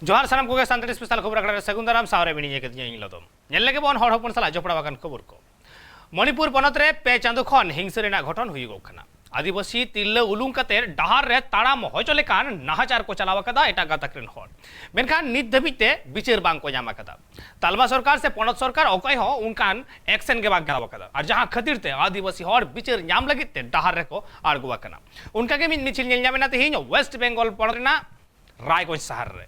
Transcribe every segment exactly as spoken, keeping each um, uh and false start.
ᱡᱚᱦᱟᱨ ᱥᱟᱱᱟᱢ ᱠᱚᱜᱮ, ᱥᱟᱱᱛᱟᱲᱤ ᱥᱯᱮᱥᱟᱞ ᱠᱷᱚᱵᱚᱨ ᱟᱠᱷᱲᱟ ᱨᱮ ᱥᱟᱹᱜᱩᱱ ᱫᱟᱨᱟᱢ᱾ ᱥᱟᱶᱨᱮ ᱢᱤᱱᱟᱹᱧᱟ ᱠᱟᱹᱫᱤᱧᱟ ᱤᱧ ᱞᱚᱫᱚᱢ᱾ ᱧᱮᱞ ᱞᱮᱜᱮ ᱵᱚᱱ ᱦᱚᱲ ᱦᱚᱯᱚᱱ ᱥᱟᱞᱟᱜ ᱡᱚᱯᱲᱟᱣ ᱟᱠᱟᱱ ᱠᱷᱚᱵᱚᱨ ᱠᱚ᱾ ᱢᱚᱱᱤᱯᱩᱨ ᱯᱚᱱᱚᱛ ᱨᱮ ᱯᱮ ᱪᱟᱸᱫᱚ ᱠᱷᱚᱱ ᱦᱤᱝᱥᱟᱹ ᱨᱮᱱᱟᱜ ᱜᱷᱚᱴᱚᱱ ᱦᱩᱭᱩᱜᱚᱜ ᱠᱟᱱᱟ᱾ ᱟᱹᱫᱤᱵᱟᱹᱥᱤ ᱛᱤᱨᱞᱟᱹ ᱩᱞᱩᱝ ᱠᱟᱛᱮ ᱰᱟᱦᱟᱨ ᱨᱮ ᱛᱟᱲᱟᱢ ᱦᱚᱪᱚ ᱞᱮᱠᱟᱱ ᱱᱟᱦᱟᱪᱟᱨ ᱠᱚ ᱪᱟᱞᱟᱣ ᱟᱠᱟᱫᱟ ᱮᱴᱟᱜ ᱜᱟᱛᱟᱠ ᱨᱮᱱ ᱦᱚᱲ, ᱢᱮᱱᱠᱷᱟᱱ ᱱᱤᱛ ᱫᱷᱟᱹᱵᱤᱡ ᱛᱮ ᱵᱤᱪᱟᱹᱨ ᱵᱟᱝ ᱠᱚ ᱧᱟᱢ ᱟᱠᱟᱫᱟ᱾ ᱛᱟᱞᱢᱟ ᱥᱚᱨᱠᱟᱨ ᱥᱮ ᱯᱚᱱᱚᱛ ᱥᱚᱨᱠᱟᱨ ᱚᱠᱚᱭ ᱦᱚᱸ ᱚᱱᱠᱟᱱ ᱮᱠᱥᱮᱱ ᱜᱮ ᱵᱟᱝ ᱦᱟᱛᱟᱣ ᱟᱠᱟᱫᱟ, ᱟᱨ ᱡᱟᱦᱟᱸ ᱠᱷᱟᱹᱛᱤᱨ ᱛᱮ ᱟᱹᱫᱤᱵᱟᱹᱥᱤ ᱦᱚᱲ ᱵᱤᱪᱟᱹᱨ ᱧᱟᱢ ᱞᱟᱹᱜᱤᱫ ᱛᱮ ᱰᱟᱦᱟᱨ ᱨᱮᱠᱚ ᱟᱬᱜᱚ ᱟᱠᱟᱱᱟ᱾ ᱚᱱᱠᱟᱜᱮ ᱢᱤᱫ ᱢᱤᱪᱷᱤᱞ ᱧᱮᱞ ᱧᱟᱢ ᱮᱱᱟ ᱛᱮᱦᱮᱧ ᱳᱭᱮᱥᱴ ᱵᱮᱝᱜᱚᱞ ᱯᱚᱱᱚᱛ ᱨᱮᱱᱟᱜ ᱨᱟᱭᱜᱚᱸᱡᱽ ᱥᱟᱦᱟᱨ ᱨᱮ᱾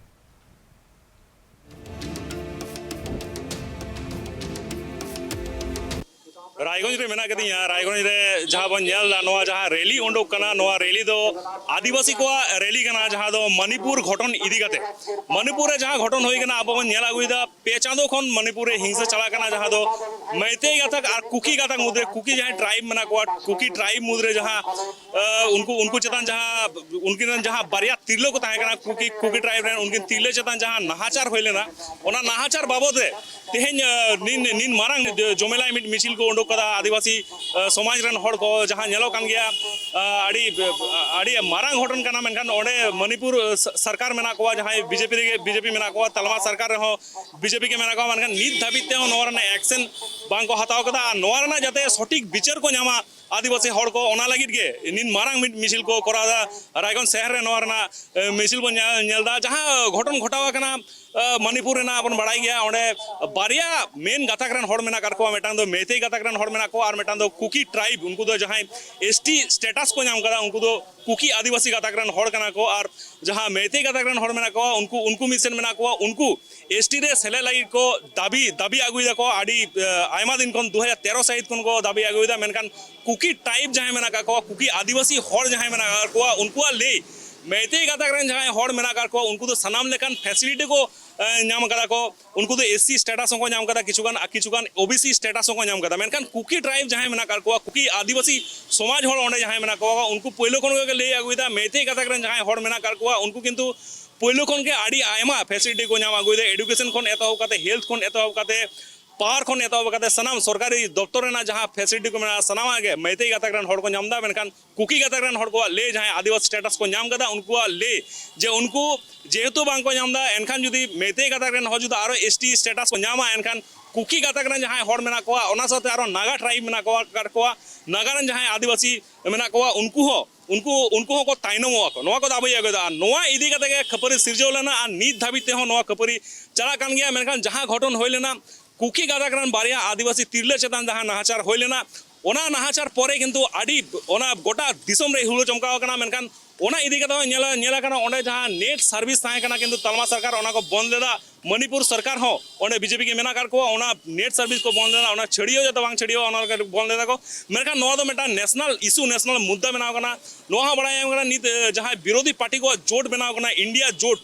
ᱨᱟᱭᱜᱚᱸᱡᱽ ᱨᱮ ᱢᱮᱱᱟᱜ ᱟᱠᱟᱫᱤᱧᱟ᱾ ᱨᱟᱭᱜᱚᱸᱡᱽ ᱨᱮ ᱡᱟᱦᱟᱸ ᱵᱚᱱ ᱧᱮᱞ ᱮᱫᱟ, ᱱᱚᱣᱟ ᱡᱟᱦᱟᱸ ᱨᱮᱞᱤ ᱩᱰᱩᱠ ᱠᱟᱱᱟ, ᱱᱚᱣᱟ ᱨᱮᱞᱤ ᱫᱚ ᱟᱹᱫᱤᱵᱟᱹᱥᱤ ᱠᱚᱣᱟᱜ ᱨᱮᱞᱤ ᱠᱟᱱᱟ, ᱡᱟᱦᱟᱸ ᱫᱚ ᱢᱚᱱᱤᱯᱩᱨ ᱜᱷᱚᱴᱚᱱ ᱤᱫᱤ ᱠᱟᱛᱮ᱾ ᱢᱚᱱᱤᱯᱩᱨ ᱨᱮ ᱡᱟᱦᱟᱸ ᱜᱷᱚᱴᱚᱱ ᱦᱩᱭ ᱠᱟᱱᱟ, ᱟᱵᱚ ᱵᱚᱱ ᱧᱮᱞ ᱟᱹᱜᱩᱭᱮᱫᱟ, ᱯᱮ ᱪᱟᱸᱫᱚ ᱠᱷᱚᱱ ᱢᱚᱱᱤᱯᱩᱨ ᱨᱮ ᱦᱤᱝᱥᱟᱹ ᱪᱟᱞᱟᱜ ᱠᱟᱱᱟ, ᱡᱟᱦᱟᱸ ᱫᱚ ᱢᱮᱭᱛᱮᱭ ᱜᱟᱛᱟᱠ ᱟᱨ ᱠᱩᱠᱤ ᱜᱟᱛᱟᱠ ᱢᱩᱫᱽᱨᱮ, ᱠᱩᱠᱤ ᱡᱟᱦᱟᱸᱭ ᱴᱨᱟᱭᱤᱵᱽ ᱢᱮᱱᱟᱜ ᱠᱚᱣᱟ, ᱠᱩᱠᱤ ᱴᱨᱟᱭᱤᱵᱽ ᱢᱩᱫᱽᱨᱮ ᱡᱟᱦᱟᱸ, ᱟᱸ, ᱩᱱᱠᱩ, ᱩᱱᱠᱩ ᱪᱮᱛᱟᱱ ᱡᱟᱦᱟᱸ, ᱩᱱᱠᱤᱱ ᱨᱮᱱ ᱡᱟᱦᱟᱸ ᱵᱟᱨᱭᱟ ᱛᱤᱨᱞᱟᱹ ᱠᱚ ᱛᱟᱦᱮᱸ ᱠᱟᱱᱟ, ᱠᱩᱠᱤ, ᱠᱩᱠᱤ ᱴᱨᱟᱭᱤᱵᱽ ᱨᱮᱱ, ᱩᱱᱠᱤᱱ ᱛᱤᱨᱞᱟᱹ ᱪᱮᱛᱟᱱ ᱡᱟᱦᱟᱸ ᱱᱟᱦᱟᱪᱟᱨ ᱦᱩᱭ ᱞᱮᱱᱟ, ᱚᱱᱟ ᱱᱟᱦᱟᱪᱟᱨ ᱵᱟᱵᱚᱫ ᱨᱮ ᱛᱮᱦᱮᱧ, ᱟᱸ, ᱱᱤᱱ, ᱱᱤᱱ ᱢᱟᱨᱟᱝ ᱡᱚᱢᱮᱞᱟᱭ ᱢᱤᱫ ᱢᱤᱪᱷᱤᱞ ᱠᱚ ᱩᱰᱩᱠ ᱠᱟᱫᱟ ᱟᱹᱫᱤᱵᱟᱹᱥᱤ, ᱟᱸ, ᱥᱚᱢᱟᱡᱽ ᱨᱮᱱ ᱦᱚᱲ ᱠᱚ, ᱡᱟᱦᱟᱸ ᱧᱮᱞᱚᱜ ᱠᱟᱱ ᱜᱮᱭᱟ, ᱟᱸ, ᱟᱹᱰᱤ, ᱟᱹᱰᱤ ᱢᱟᱨᱟᱝ ᱜᱷᱚᱴᱚᱱ ᱠᱟᱱᱟ, ᱢᱮᱱᱠᱷᱟᱱ ᱚᱸᱰᱮ ᱢᱚᱱᱤᱯᱩᱨ, ᱟᱸ, ᱥᱚᱨᱠᱟᱨ ᱢᱮᱱᱟᱜ ᱠᱚᱣᱟ, ᱡᱟᱦᱟᱸᱭ ᱵᱤᱡᱮᱯᱤ ᱨᱮᱜᱮ, ᱵᱤᱡᱮᱯᱤ ᱢᱮᱱᱟᱜ ᱠᱚᱣᱟ, ᱛᱟᱞᱢᱟ ᱥᱚᱨᱠᱟᱨ ᱨᱮᱦᱚᱸ ᱵᱤᱡᱮᱯᱤ ᱜᱮ ᱢᱮᱱᱟᱜ ᱠᱚᱣᱟ, ᱢᱮᱱᱠᱷᱟᱱ ᱱᱤᱛ ᱫᱷᱟᱹᱵᱤᱡ ᱛᱮᱦᱚᱸ ᱱᱚᱣᱟ ᱨᱮᱱᱟᱜ ᱮᱠᱥᱮᱱ ᱵᱟᱝ ᱠᱚ ᱦᱟᱛᱟᱣ ᱠᱟᱫᱟ᱾ ᱟᱨ ᱱᱚᱣᱟ ᱨᱮᱱᱟᱜ ᱡᱟᱛᱮ ᱥᱚᱴᱷᱤᱠ ᱵᱤᱪᱟᱹᱨ ᱠᱚ ᱧᱟᱢᱟ ᱟᱹᱫᱤᱵᱟᱹᱥᱤ ᱦᱚᱲ ᱠᱚ, ᱚᱱᱟ ᱞᱟᱹᱜᱤᱫ ᱜᱮ ᱱᱤᱱ ᱢᱟᱨᱟᱝ ᱢᱤᱫ ᱢᱤᱪᱷᱤᱞ ᱠᱚ ᱠᱚᱨᱟᱣ ᱮᱫᱟ᱾ ᱨᱟᱭᱜᱚᱸᱡᱽ ᱥᱚᱦᱚᱨ ᱨᱮ ᱱᱚᱣᱟ ᱨᱮᱱᱟᱜ, ᱮ, ᱢᱤᱪᱷᱤᱞ ᱵᱚᱱ ᱧᱮᱞ, ᱧᱮᱞ ᱮᱫᱟ᱾ ᱡᱟᱦᱟᱸ ᱜᱷᱚᱴᱚᱱ ᱜᱷᱚᱴᱟᱣ ᱟᱠᱟᱱᱟ, ᱮ, ᱢᱚᱱᱤᱯᱩᱨ ᱨᱮᱱᱟᱜ ᱵᱚᱱ ᱵᱟᱲᱟᱭ ᱜᱮᱭᱟ, ᱚᱸᱰᱮ ᱵᱟᱨᱭᱟ ᱢᱮᱱ ᱜᱟᱛᱟᱠ ᱨᱮᱱ ᱦᱚᱲ ᱢᱮᱱᱟᱜ ᱟᱠᱟᱫ ᱠᱚᱣᱟ, ᱢᱤᱫᱴᱟᱝ ᱫᱚ ᱢᱮᱭᱛᱮᱭ ᱜᱟᱛᱟᱠ ᱨᱮᱱ ᱦᱚᱲ ᱢᱮᱱᱟᱜ ᱠᱚᱣᱟ, ᱟᱨ ᱢᱤᱫᱴᱟᱝ ᱫᱚ ᱠᱩᱠᱤ ᱴᱨᱟᱭᱤᱵᱽ, ᱩᱱᱠᱩ ᱫᱚ ᱡᱟᱦᱟᱸᱭ ᱮᱥ ᱴᱤ ᱥᱴᱮᱴᱟᱥ ᱠᱚ ᱧᱟᱢ ᱟᱠᱟᱫᱟ, ᱩᱱᱠᱩ ᱫᱚ ᱠᱩᱠᱤ ᱟᱹᱫᱤᱵᱟᱹᱥᱤ ᱜᱟᱛᱟᱠ ᱨᱮᱱ ᱦᱚᱲ ᱠᱟᱱᱟ ᱠᱚ᱾ ᱟᱨ ᱡᱟᱦᱟᱸ ᱢᱮᱭᱛᱮᱭ ᱜᱟᱛᱟᱠ ᱨᱮᱱ ᱦᱚᱲ ᱢᱮᱱᱟᱜ ᱠᱚᱣᱟ, ᱩᱱᱠᱩ, ᱩᱱᱠᱩ ᱢᱤᱫ ᱥᱮᱱ ᱢᱮᱱᱟᱜ ᱠᱚᱣᱟ, ᱩᱱᱠᱩ ᱮᱥ ᱴᱤ ᱨᱮ ᱥᱮᱞᱮᱫ ᱞᱟᱹᱜᱤᱫ ᱠᱚ ᱫᱟᱹᱵᱤ, ᱫᱟᱹᱵᱤ ᱟᱹᱜᱩᱭ ᱫᱟᱠᱚ᱾ ᱟᱹᱰᱤ, ᱮ, ᱟᱭᱢᱟ ᱫᱤᱱ ᱠᱷᱚᱱ, ᱫᱩ ᱦᱟᱡᱟᱨ ᱛᱮᱨᱚ ᱥᱟᱹᱦᱤᱛ ᱠᱷᱚᱱ ᱠᱚ ᱫᱟᱹᱵᱤ ᱟᱹᱜᱩᱭᱮᱫᱟ, ᱢᱮᱱᱠᱷᱟᱱ ᱠᱩᱠᱤ ᱴᱨᱟᱭᱤᱵᱽ ᱡᱟᱦᱟᱸᱭ ᱢᱮᱱᱟᱜ ᱟᱠᱟᱫ ᱠᱚᱣᱟ, ᱠᱩᱠᱤ ᱟᱹᱫᱤᱵᱟᱹᱥᱤ ᱦᱚᱲ ᱡᱟᱦᱟᱸᱭ ᱢᱮᱱᱟᱜ ᱟᱠᱟᱫ ᱠᱚᱣᱟ, ᱩᱱᱠᱩᱣᱟᱜ ᱞᱟᱹᱭ, ᱢᱮᱭᱛᱮᱭ ᱜᱟᱛᱟᱠ ᱨᱮᱱ ᱡᱟᱦᱟᱸᱭ ᱦᱚᱲ ᱢᱮᱱᱟᱜ ᱟᱠᱟᱫ ᱠᱚᱣᱟ, ᱩᱱᱠᱩ ᱫᱚ ᱥᱟᱱᱟᱢ ᱞᱮᱠᱟᱱ ᱯᱷᱮᱥᱤᱞᱤᱴᱤ ᱠᱚ, ᱮ, ᱧᱟᱢ ᱟᱠᱟᱫᱟ ᱠᱚ᱾ ᱩᱱᱠᱩ ᱫᱚ ᱮᱥ ᱥᱤ ᱥᱴᱮᱴᱟᱥ ᱦᱚᱸᱠᱚ ᱧᱟᱢ ᱟᱠᱟᱫᱟ, ᱠᱤᱪᱷᱩ ᱜᱟᱱ, ᱠᱤᱪᱷᱩ ᱜᱟᱱ ᱳ ᱵᱤ ᱥᱤ ᱥᱴᱮᱴᱟᱥ ᱦᱚᱸᱠᱚ ᱧᱟᱢ ᱟᱠᱟᱫᱟ᱾ ᱢᱮᱱᱠᱷᱟᱱ ᱠᱩᱠᱤ ᱴᱨᱟᱭᱤᱵᱽ ᱡᱟᱦᱟᱸᱭ ᱢᱮᱱᱟᱜ ᱟᱠᱟᱫ ᱠᱚᱣᱟ, ᱠᱩᱠᱤ ᱟᱹᱫᱤᱵᱟᱹᱥᱤ ᱥᱚᱢᱟᱡᱽ ᱦᱚᱲ ᱚᱸᱰᱮ ᱡᱟᱦᱟᱸᱭ ᱢᱮᱱᱟᱜ ᱠᱚᱣᱟ, ᱩᱱᱠᱩ ᱯᱳᱭᱞᱳ ᱠᱷᱚᱱ ᱜᱮ ᱞᱟᱹᱭ ᱟᱹᱜᱩᱭᱮᱫᱟ, ᱢᱮᱭᱛᱮᱭ ᱜᱟᱛᱟᱠ ᱨᱮᱱ ᱡᱟᱦᱟᱸᱭ ᱦᱚᱲ ᱢᱮᱱᱟᱜ ᱟᱠᱟᱫ ᱠᱚᱣᱟ, ᱩᱱᱠᱩ ᱠᱤᱱᱛᱩ ᱯᱳᱭᱞᱳ ᱠᱷᱚᱱ ᱜᱮ ᱟᱹᱰᱤ ᱟᱭᱢᱟ ᱯᱷᱮᱥᱤᱞᱤᱴᱤ ᱠᱚ ᱧᱟᱢ ᱟᱹᱜᱩᱭᱮᱫᱟ, ᱮᱰᱩᱠᱮᱥᱚᱱ ᱠᱷᱚᱱ ᱮᱛᱚᱦᱚᱵ ᱠᱟᱛᱮ, ᱦᱮᱞᱛᱷ ᱠᱷᱚᱱ ᱮᱛᱚᱦᱚᱵ ᱠᱟᱛᱮ, ᱯᱟᱣᱟᱨ ᱠᱷᱚᱱ ᱮᱛᱚᱦᱚᱵ ᱠᱟᱛᱮ ᱥᱟᱱᱟᱢ ᱥᱚᱨᱠᱟᱨᱤ ᱫᱚᱯᱛᱚᱨ ᱨᱮᱱᱟᱜ ᱡᱟᱦᱟᱸ ᱯᱷᱮᱥᱤᱞᱤᱴᱤ ᱠᱚ ᱢᱮᱱᱟᱜᱼᱟ, ᱥᱟᱱᱟᱢᱟᱜ ᱜᱮ ᱢᱮᱭᱛᱮᱭ ᱜᱟᱛᱟᱠ ᱨᱮᱱ ᱦᱚᱲ ᱠᱚ ᱧᱟᱢ ᱮᱫᱟ᱾ ᱢᱮᱱᱠᱷᱟᱱ ᱠᱩᱠᱤ ᱜᱟᱛᱟᱠ ᱨᱮᱱ ᱦᱚᱲ ᱠᱚᱣᱟᱜ ᱞᱟᱹᱭ, ᱡᱟᱦᱟᱸᱭ ᱟᱹᱫᱤᱵᱟᱹᱥᱤ ᱥᱴᱮᱴᱟᱥ ᱠᱚ ᱧᱟᱢ ᱠᱟᱫᱟ, ᱩᱱᱠᱩᱣᱟᱜ ᱞᱟᱹᱭ ᱡᱮ ᱩᱱᱠᱩ ᱡᱮᱦᱮᱛᱩ ᱵᱟᱝ ᱠᱚ ᱧᱟᱢ ᱮᱫᱟ, ᱮᱱᱠᱷᱟᱱ ᱡᱩᱫᱤ ᱢᱮᱭᱛᱮᱭ ᱜᱟᱛᱟᱠ ᱨᱮᱱ ᱦᱚᱲ ᱡᱩᱫᱤ ᱟᱨᱚ ᱮᱥ ᱴᱤ ᱥᱴᱮᱴᱟᱥ ᱠᱚ ᱧᱟᱢᱟ, ᱮᱱᱠᱷᱟᱱ ᱠᱩᱠᱤ ᱜᱟᱛᱟᱠ ᱨᱮᱱ ᱡᱟᱦᱟᱸᱭ ᱦᱚᱲ ᱢᱮᱱᱟᱜ ᱠᱚᱣᱟ, ᱚᱱᱟ ᱥᱟᱶᱛᱮ ᱟᱨᱚ ᱱᱟᱜᱟ ᱴᱨᱟᱭᱤᱵᱽ ᱢᱮᱱᱟᱜ ᱠᱚᱣᱟ, ᱟᱠᱟᱫ ᱠᱚᱣᱟ, ᱱᱟᱜᱟ ᱨᱮᱱ ᱡᱟᱦᱟᱸᱭ ᱟᱹᱫᱤᱵᱟᱹᱥᱤ ᱢᱮᱱᱟᱜ ᱠᱚᱣᱟ, ᱩᱱᱠᱩ ᱦᱚᱸ ᱩᱱᱠᱩ, ᱩᱱᱠᱩ ᱦᱚᱸᱠᱚ ᱛᱟᱭᱱᱚᱢᱚᱜᱼᱟ ᱠᱚ᱾ ᱱᱚᱣᱟ ᱠᱚ ᱫᱟᱵᱤ ᱟᱹᱜᱩᱭᱮᱫᱟ᱾ ᱟᱨ ᱱᱚᱣᱟ ᱤᱫᱤ ᱠᱟᱛᱮ ᱜᱮ ᱠᱷᱟᱹᱯᱟᱹᱨᱤ ᱥᱤᱨᱡᱟᱹᱣ ᱞᱮᱱᱟ ᱟᱨ ᱱᱤᱛ ᱫᱷᱟᱹᱵᱤᱡ ᱛᱮᱦᱚᱸ ᱱᱚᱣᱟ ᱠᱷᱟᱹᱯᱟᱹᱨᱤ ᱪᱟᱞᱟᱜ ᱠᱟᱱ ᱜᱮᱭᱟ᱾ ᱢᱮᱱᱠᱷᱟᱱ ᱡᱟᱦᱟᱸ ᱜᱷᱚᱴᱚᱱ ᱦᱩᱭ ᱞᱮᱱᱟ, ᱠᱩᱠᱤ ᱜᱟᱛᱟᱠ ᱨᱮᱱ ᱵᱟᱨᱭᱟ ᱟᱹᱫᱤᱵᱟᱹᱥᱤ ᱛᱤᱨᱞᱟᱹ ᱪᱮᱛᱟᱱ ᱡᱟᱦᱟᱸ ᱱᱟᱦᱟᱪᱟᱨ ᱦᱩᱭ ᱞᱮᱱᱟ, ᱚᱱᱟ ᱱᱟᱦᱟᱪᱟᱨ ᱯᱚᱨᱮ ᱠᱤᱱᱛᱩ ᱟᱹᱰᱤ, ᱚᱱᱟ ᱜᱚᱴᱟ ᱫᱤᱥᱚᱢ ᱨᱮ ᱦᱩᱞᱟᱹ ᱪᱚᱢᱠᱟᱣ ᱟᱠᱟᱱᱟ᱾ ᱢᱮᱱᱠᱷᱟᱱ ᱚᱱᱟ ᱤᱫᱤ ᱠᱟᱛᱮ ᱦᱚᱸ ᱧᱮᱞ, ᱧᱮᱞ ᱟᱠᱟᱱᱟ, ᱚᱸᱰᱮ ᱡᱟᱦᱟᱸ ᱱᱮᱴ ᱥᱟᱨᱵᱷᱤᱥ ᱛᱟᱦᱮᱸ ᱠᱟᱱᱟ, ᱠᱤᱱᱛᱩ ᱛᱟᱞᱢᱟ ᱥᱚᱨᱠᱟᱨ ᱚᱱᱟ ᱠᱚ ᱵᱚᱱᱫ ᱞᱮᱫᱟ᱾ ᱢᱚᱱᱤᱯᱩᱨ ᱥᱚᱨᱠᱟᱨ ᱦᱚᱸ ᱚᱸᱰᱮ ᱵᱤᱡᱮᱯᱤ ᱜᱮ ᱢᱮᱱᱟᱜ ᱟᱠᱟᱫ ᱠᱚᱣᱟ, ᱚᱱᱟ ᱱᱮᱴ ᱥᱟᱨᱵᱷᱤᱥ ᱠᱚ ᱵᱚᱱᱫ ᱞᱮᱫᱟ, ᱚᱱᱟ ᱪᱷᱟᱹᱲᱭᱟᱹᱣ ᱡᱟᱛᱮ ᱵᱟᱝ ᱪᱷᱟᱹᱲᱭᱟᱹᱣ, ᱚᱱᱟ ᱞᱟᱹᱜᱤᱫ ᱵᱚᱱᱫ ᱞᱮᱫᱟ ᱠᱚ᱾ ᱢᱮᱱᱠᱷᱟᱱ ᱱᱚᱣᱟ ᱫᱚ ᱢᱤᱫᱴᱟᱝ ᱱᱮᱥᱱᱟᱞ ᱤᱥᱩ, ᱱᱮᱥᱱᱟᱞ ᱢᱩᱫᱽᱫᱟ ᱵᱮᱱᱟᱣ ᱠᱟᱱᱟ᱾ ᱱᱚᱣᱟ ᱦᱚᱸ ᱵᱟᱲᱟᱭ ᱧᱟᱢ ᱠᱟᱱᱟ, ᱱᱤᱛ, ᱮ, ᱡᱟᱦᱟᱸᱭ ᱵᱤᱨᱳᱫᱷᱤ ᱯᱟᱨᱴᱤ ᱠᱚᱣᱟᱜ ᱡᱳᱴ ᱵᱮᱱᱟᱣ ᱠᱟᱱᱟ, ᱤᱱᱰᱤᱭᱟ ᱡᱳᱴ,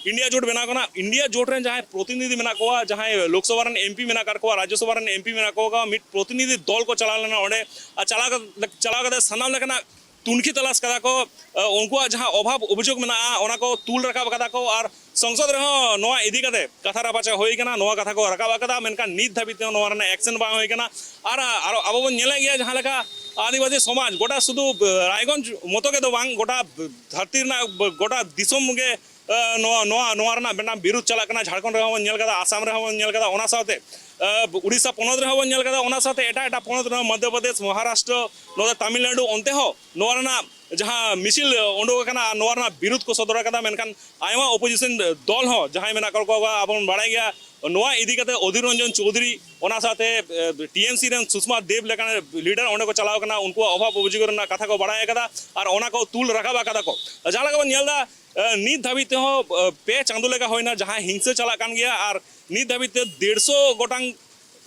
ᱤᱱᱰᱤᱭᱟ ᱡᱳᱴ ᱵᱮᱱᱟᱣ ᱠᱟᱱᱟ᱾ ᱤᱱᱰᱤᱭᱟ ᱡᱳᱴ ᱨᱮᱱ ᱡᱟᱦᱟᱸᱭ ᱯᱨᱚᱛᱤᱱᱤᱫᱷᱤ ᱢᱮᱱᱟᱜ ᱠᱚᱣᱟ, ᱡᱟᱦᱟᱸᱭ ᱞᱳᱠᱥᱚᱵᱷᱟ ᱨᱮᱱ ᱮᱢᱯᱤ ᱢᱮᱱᱟᱜ ᱟᱠᱟᱫ ᱠᱚᱣᱟ, ᱨᱟᱡᱽᱡᱚᱥᱚᱵᱷᱟ ᱨᱮᱱ ᱮᱢᱯᱤ ᱢᱮᱱᱟᱜ ᱠᱚᱣᱟ, ᱢᱤᱫ ᱯᱨᱚᱛᱤᱱᱤᱫᱷᱤ ᱫᱚᱞ ᱠᱚ ᱪᱟᱞᱟᱣ ᱞᱮᱱᱟ ᱚᱸᱰᱮ᱾ ᱟᱨ ᱪᱟᱞᱟᱣ ᱠᱟᱛᱮ, ᱪᱟᱞᱟᱣ ᱠᱟᱛᱮ ᱥᱟᱱᱟᱢ ᱞᱮᱠᱟᱱᱟᱜ ᱛᱩᱱᱠᱷᱤ ᱛᱚᱞᱟᱥ ᱠᱟᱫᱟ ᱠᱚ᱾ ᱮ, ᱩᱱᱠᱩᱣᱟᱜ ᱡᱟᱦᱟᱸ ᱚᱵᱷᱟᱵᱽ ᱚᱵᱷᱤᱡᱳᱜᱽ ᱢᱮᱱᱟᱜᱼᱟ, ᱚᱱᱟ ᱠᱚ ᱛᱩᱞ ᱨᱟᱠᱟᱵ ᱠᱟᱫᱟ ᱠᱚ᱾ ᱟᱨ ᱥᱚᱝᱥᱚᱫ ᱨᱮᱦᱚᱸ ᱱᱚᱣᱟ ᱤᱫᱤ ᱠᱟᱛᱮ ᱠᱟᱛᱷᱟ ᱨᱟᱯᱟᱪᱟᱜ ᱦᱩᱭ ᱠᱟᱱᱟ, ᱱᱚᱣᱟ ᱠᱟᱛᱷᱟ ᱠᱚ ᱨᱟᱠᱟᱵ ᱟᱠᱟᱫᱟ᱾ ᱢᱮᱱᱠᱷᱟᱱ ᱱᱤᱛ ᱫᱷᱟᱹᱵᱤᱡ ᱛᱮᱦᱚᱸ ᱱᱚᱣᱟ ᱨᱮᱱᱟᱜ ᱮᱠᱥᱮᱱ ᱵᱟᱝ ᱦᱩᱭ ᱠᱟᱱᱟ᱾ ᱟᱨ, ᱟᱨ ᱟᱵᱚ ᱵᱚᱱ ᱧᱮᱞᱮᱫ ᱜᱮᱭᱟ, ᱡᱟᱦᱟᱸ ᱞᱮᱠᱟ ᱟᱹᱫᱤᱵᱟᱹᱥᱤ ᱥᱚᱢᱟᱡᱽ ᱜᱚᱴᱟ ᱥᱩᱫᱷᱩ, ᱮ, ᱨᱟᱭᱜᱚᱸᱡᱽ ᱢᱚᱛᱚ ᱜᱮ ᱫᱚ ᱵᱟᱝ, ᱜᱚᱴᱟ ᱫᱷᱟᱹᱨᱛᱤ ᱨᱮᱱᱟᱜ, ᱜᱚᱴᱟ ᱫᱤᱥᱚᱢ ᱜᱮ, ᱮ, ᱱᱚᱣᱟ, ᱱᱚᱣᱟ, ᱱᱚᱣᱟ ᱨᱮᱱᱟᱜ ᱢᱤᱫᱴᱟᱝ ᱵᱤᱨᱩᱫᱷ ᱪᱟᱞᱟᱜ ᱠᱟᱱᱟ᱾ ᱡᱷᱟᱲᱠᱷᱚᱸᱰ ᱨᱮᱦᱚᱸ ᱵᱚᱱ ᱧᱮᱞ ᱠᱟᱫᱟ, ᱟᱥᱟᱢ ᱨᱮᱦᱚᱸ ᱵᱚᱱ ᱧᱮᱞ ᱠᱟᱫᱟ, ᱚᱱᱟ ᱥᱟᱶᱛᱮ, ᱮ, ᱩᱲᱤᱥᱥᱟ ᱯᱚᱱᱚᱛ ᱨᱮᱦᱚᱸ ᱵᱚᱱ ᱧᱮᱞ ᱠᱟᱫᱟ, ᱚᱱᱟ ᱥᱟᱶᱛᱮ ᱮᱴᱟᱜ ᱮᱴᱟᱜ ᱯᱚᱱᱚᱛ ᱨᱮᱦᱚᱸ, ᱢᱚᱫᱽᱫᱷᱚ ᱯᱨᱚᱫᱮᱥ, ᱢᱚᱦᱟᱨᱟᱥᱴᱨᱚ, ᱱᱚᱛᱮ ᱛᱟᱢᱤᱞᱱᱟᱲᱩ, ᱚᱱᱛᱮ ᱦᱚᱸ ᱱᱚᱣᱟ ᱨᱮᱱᱟᱜ ᱡᱟᱦᱟᱸ ᱢᱤᱪᱷᱤᱞ ᱩᱰᱩᱠ ᱟᱠᱟᱱᱟ, ᱱᱚᱣᱟ ᱨᱮᱱᱟᱜ ᱵᱤᱨᱩᱫᱷ ᱠᱚ ᱥᱚᱫᱚᱨ ᱟᱠᱟᱫᱟ᱾ ᱢᱮᱱᱠᱷᱟᱱ ᱟᱭᱢᱟ ᱚᱯᱳᱡᱤᱥᱚᱱ ᱫᱚᱞ ᱦᱚᱸ ᱡᱟᱦᱟᱸᱭ ᱢᱮᱱᱟᱜ ᱠᱚᱣᱟ, ᱟᱵᱚ ᱵᱚᱱ ᱵᱟᱲᱟᱭ ᱜᱮᱭᱟ, ᱱᱚᱣᱟ ᱤᱫᱤ ᱠᱟᱛᱮ ᱚᱫᱷᱤᱨ ᱨᱚᱧᱡᱚᱱ ᱪᱳᱣᱫᱷᱩᱨᱤ, ᱚᱱᱟ ᱥᱟᱶᱛᱮ, ᱮ, ᱴᱤ ᱮᱢ ᱥᱤ ᱨᱮᱱ ᱥᱩᱥᱢᱟ ᱫᱮᱵᱽ ᱞᱮᱠᱟᱱ ᱞᱤᱰᱟᱨ ᱚᱸᱰᱮ ᱠᱚ ᱪᱟᱞᱟᱣ ᱠᱟᱱᱟ, ᱩᱱᱠᱩᱣᱟᱜ ᱚᱵᱷᱟᱵᱽ ᱚᱵᱷᱤᱡᱳᱜᱽ ᱨᱮᱱᱟᱜ ᱠᱟᱛᱷᱟ ᱠᱚ ᱵᱟᱲᱟᱭ ᱟᱠᱟᱫᱟ ᱟᱨ ᱚᱱᱟ ᱠᱚ ᱛᱩᱞ ᱨᱟᱠᱟᱵ ᱟᱠᱟᱫᱟ ᱠᱚ᱾ ᱡᱟᱦᱟᱸ ᱞᱮᱠᱟ ᱵᱚᱱ ᱧᱮᱞ ᱮᱫᱟ, ᱮ, ᱱᱤᱛ ᱫᱷᱟᱹᱵᱤᱡ ᱛᱮᱦᱚᱸ, ᱮ, ᱯᱮ ᱪᱟᱸᱫᱳ ᱞᱮᱠᱟ ᱦᱩᱭᱱᱟ ᱡᱟᱦᱟᱸ ᱦᱤᱝᱥᱟᱹ ᱪᱟᱞᱟᱜ ᱠᱟᱱ ᱜᱮᱭᱟ ᱟᱨ ᱱᱤᱛ ᱫᱷᱟᱹᱵᱤᱡ ᱛᱮ ᱰᱮᱲᱥᱚ ᱜᱚᱴᱟᱝ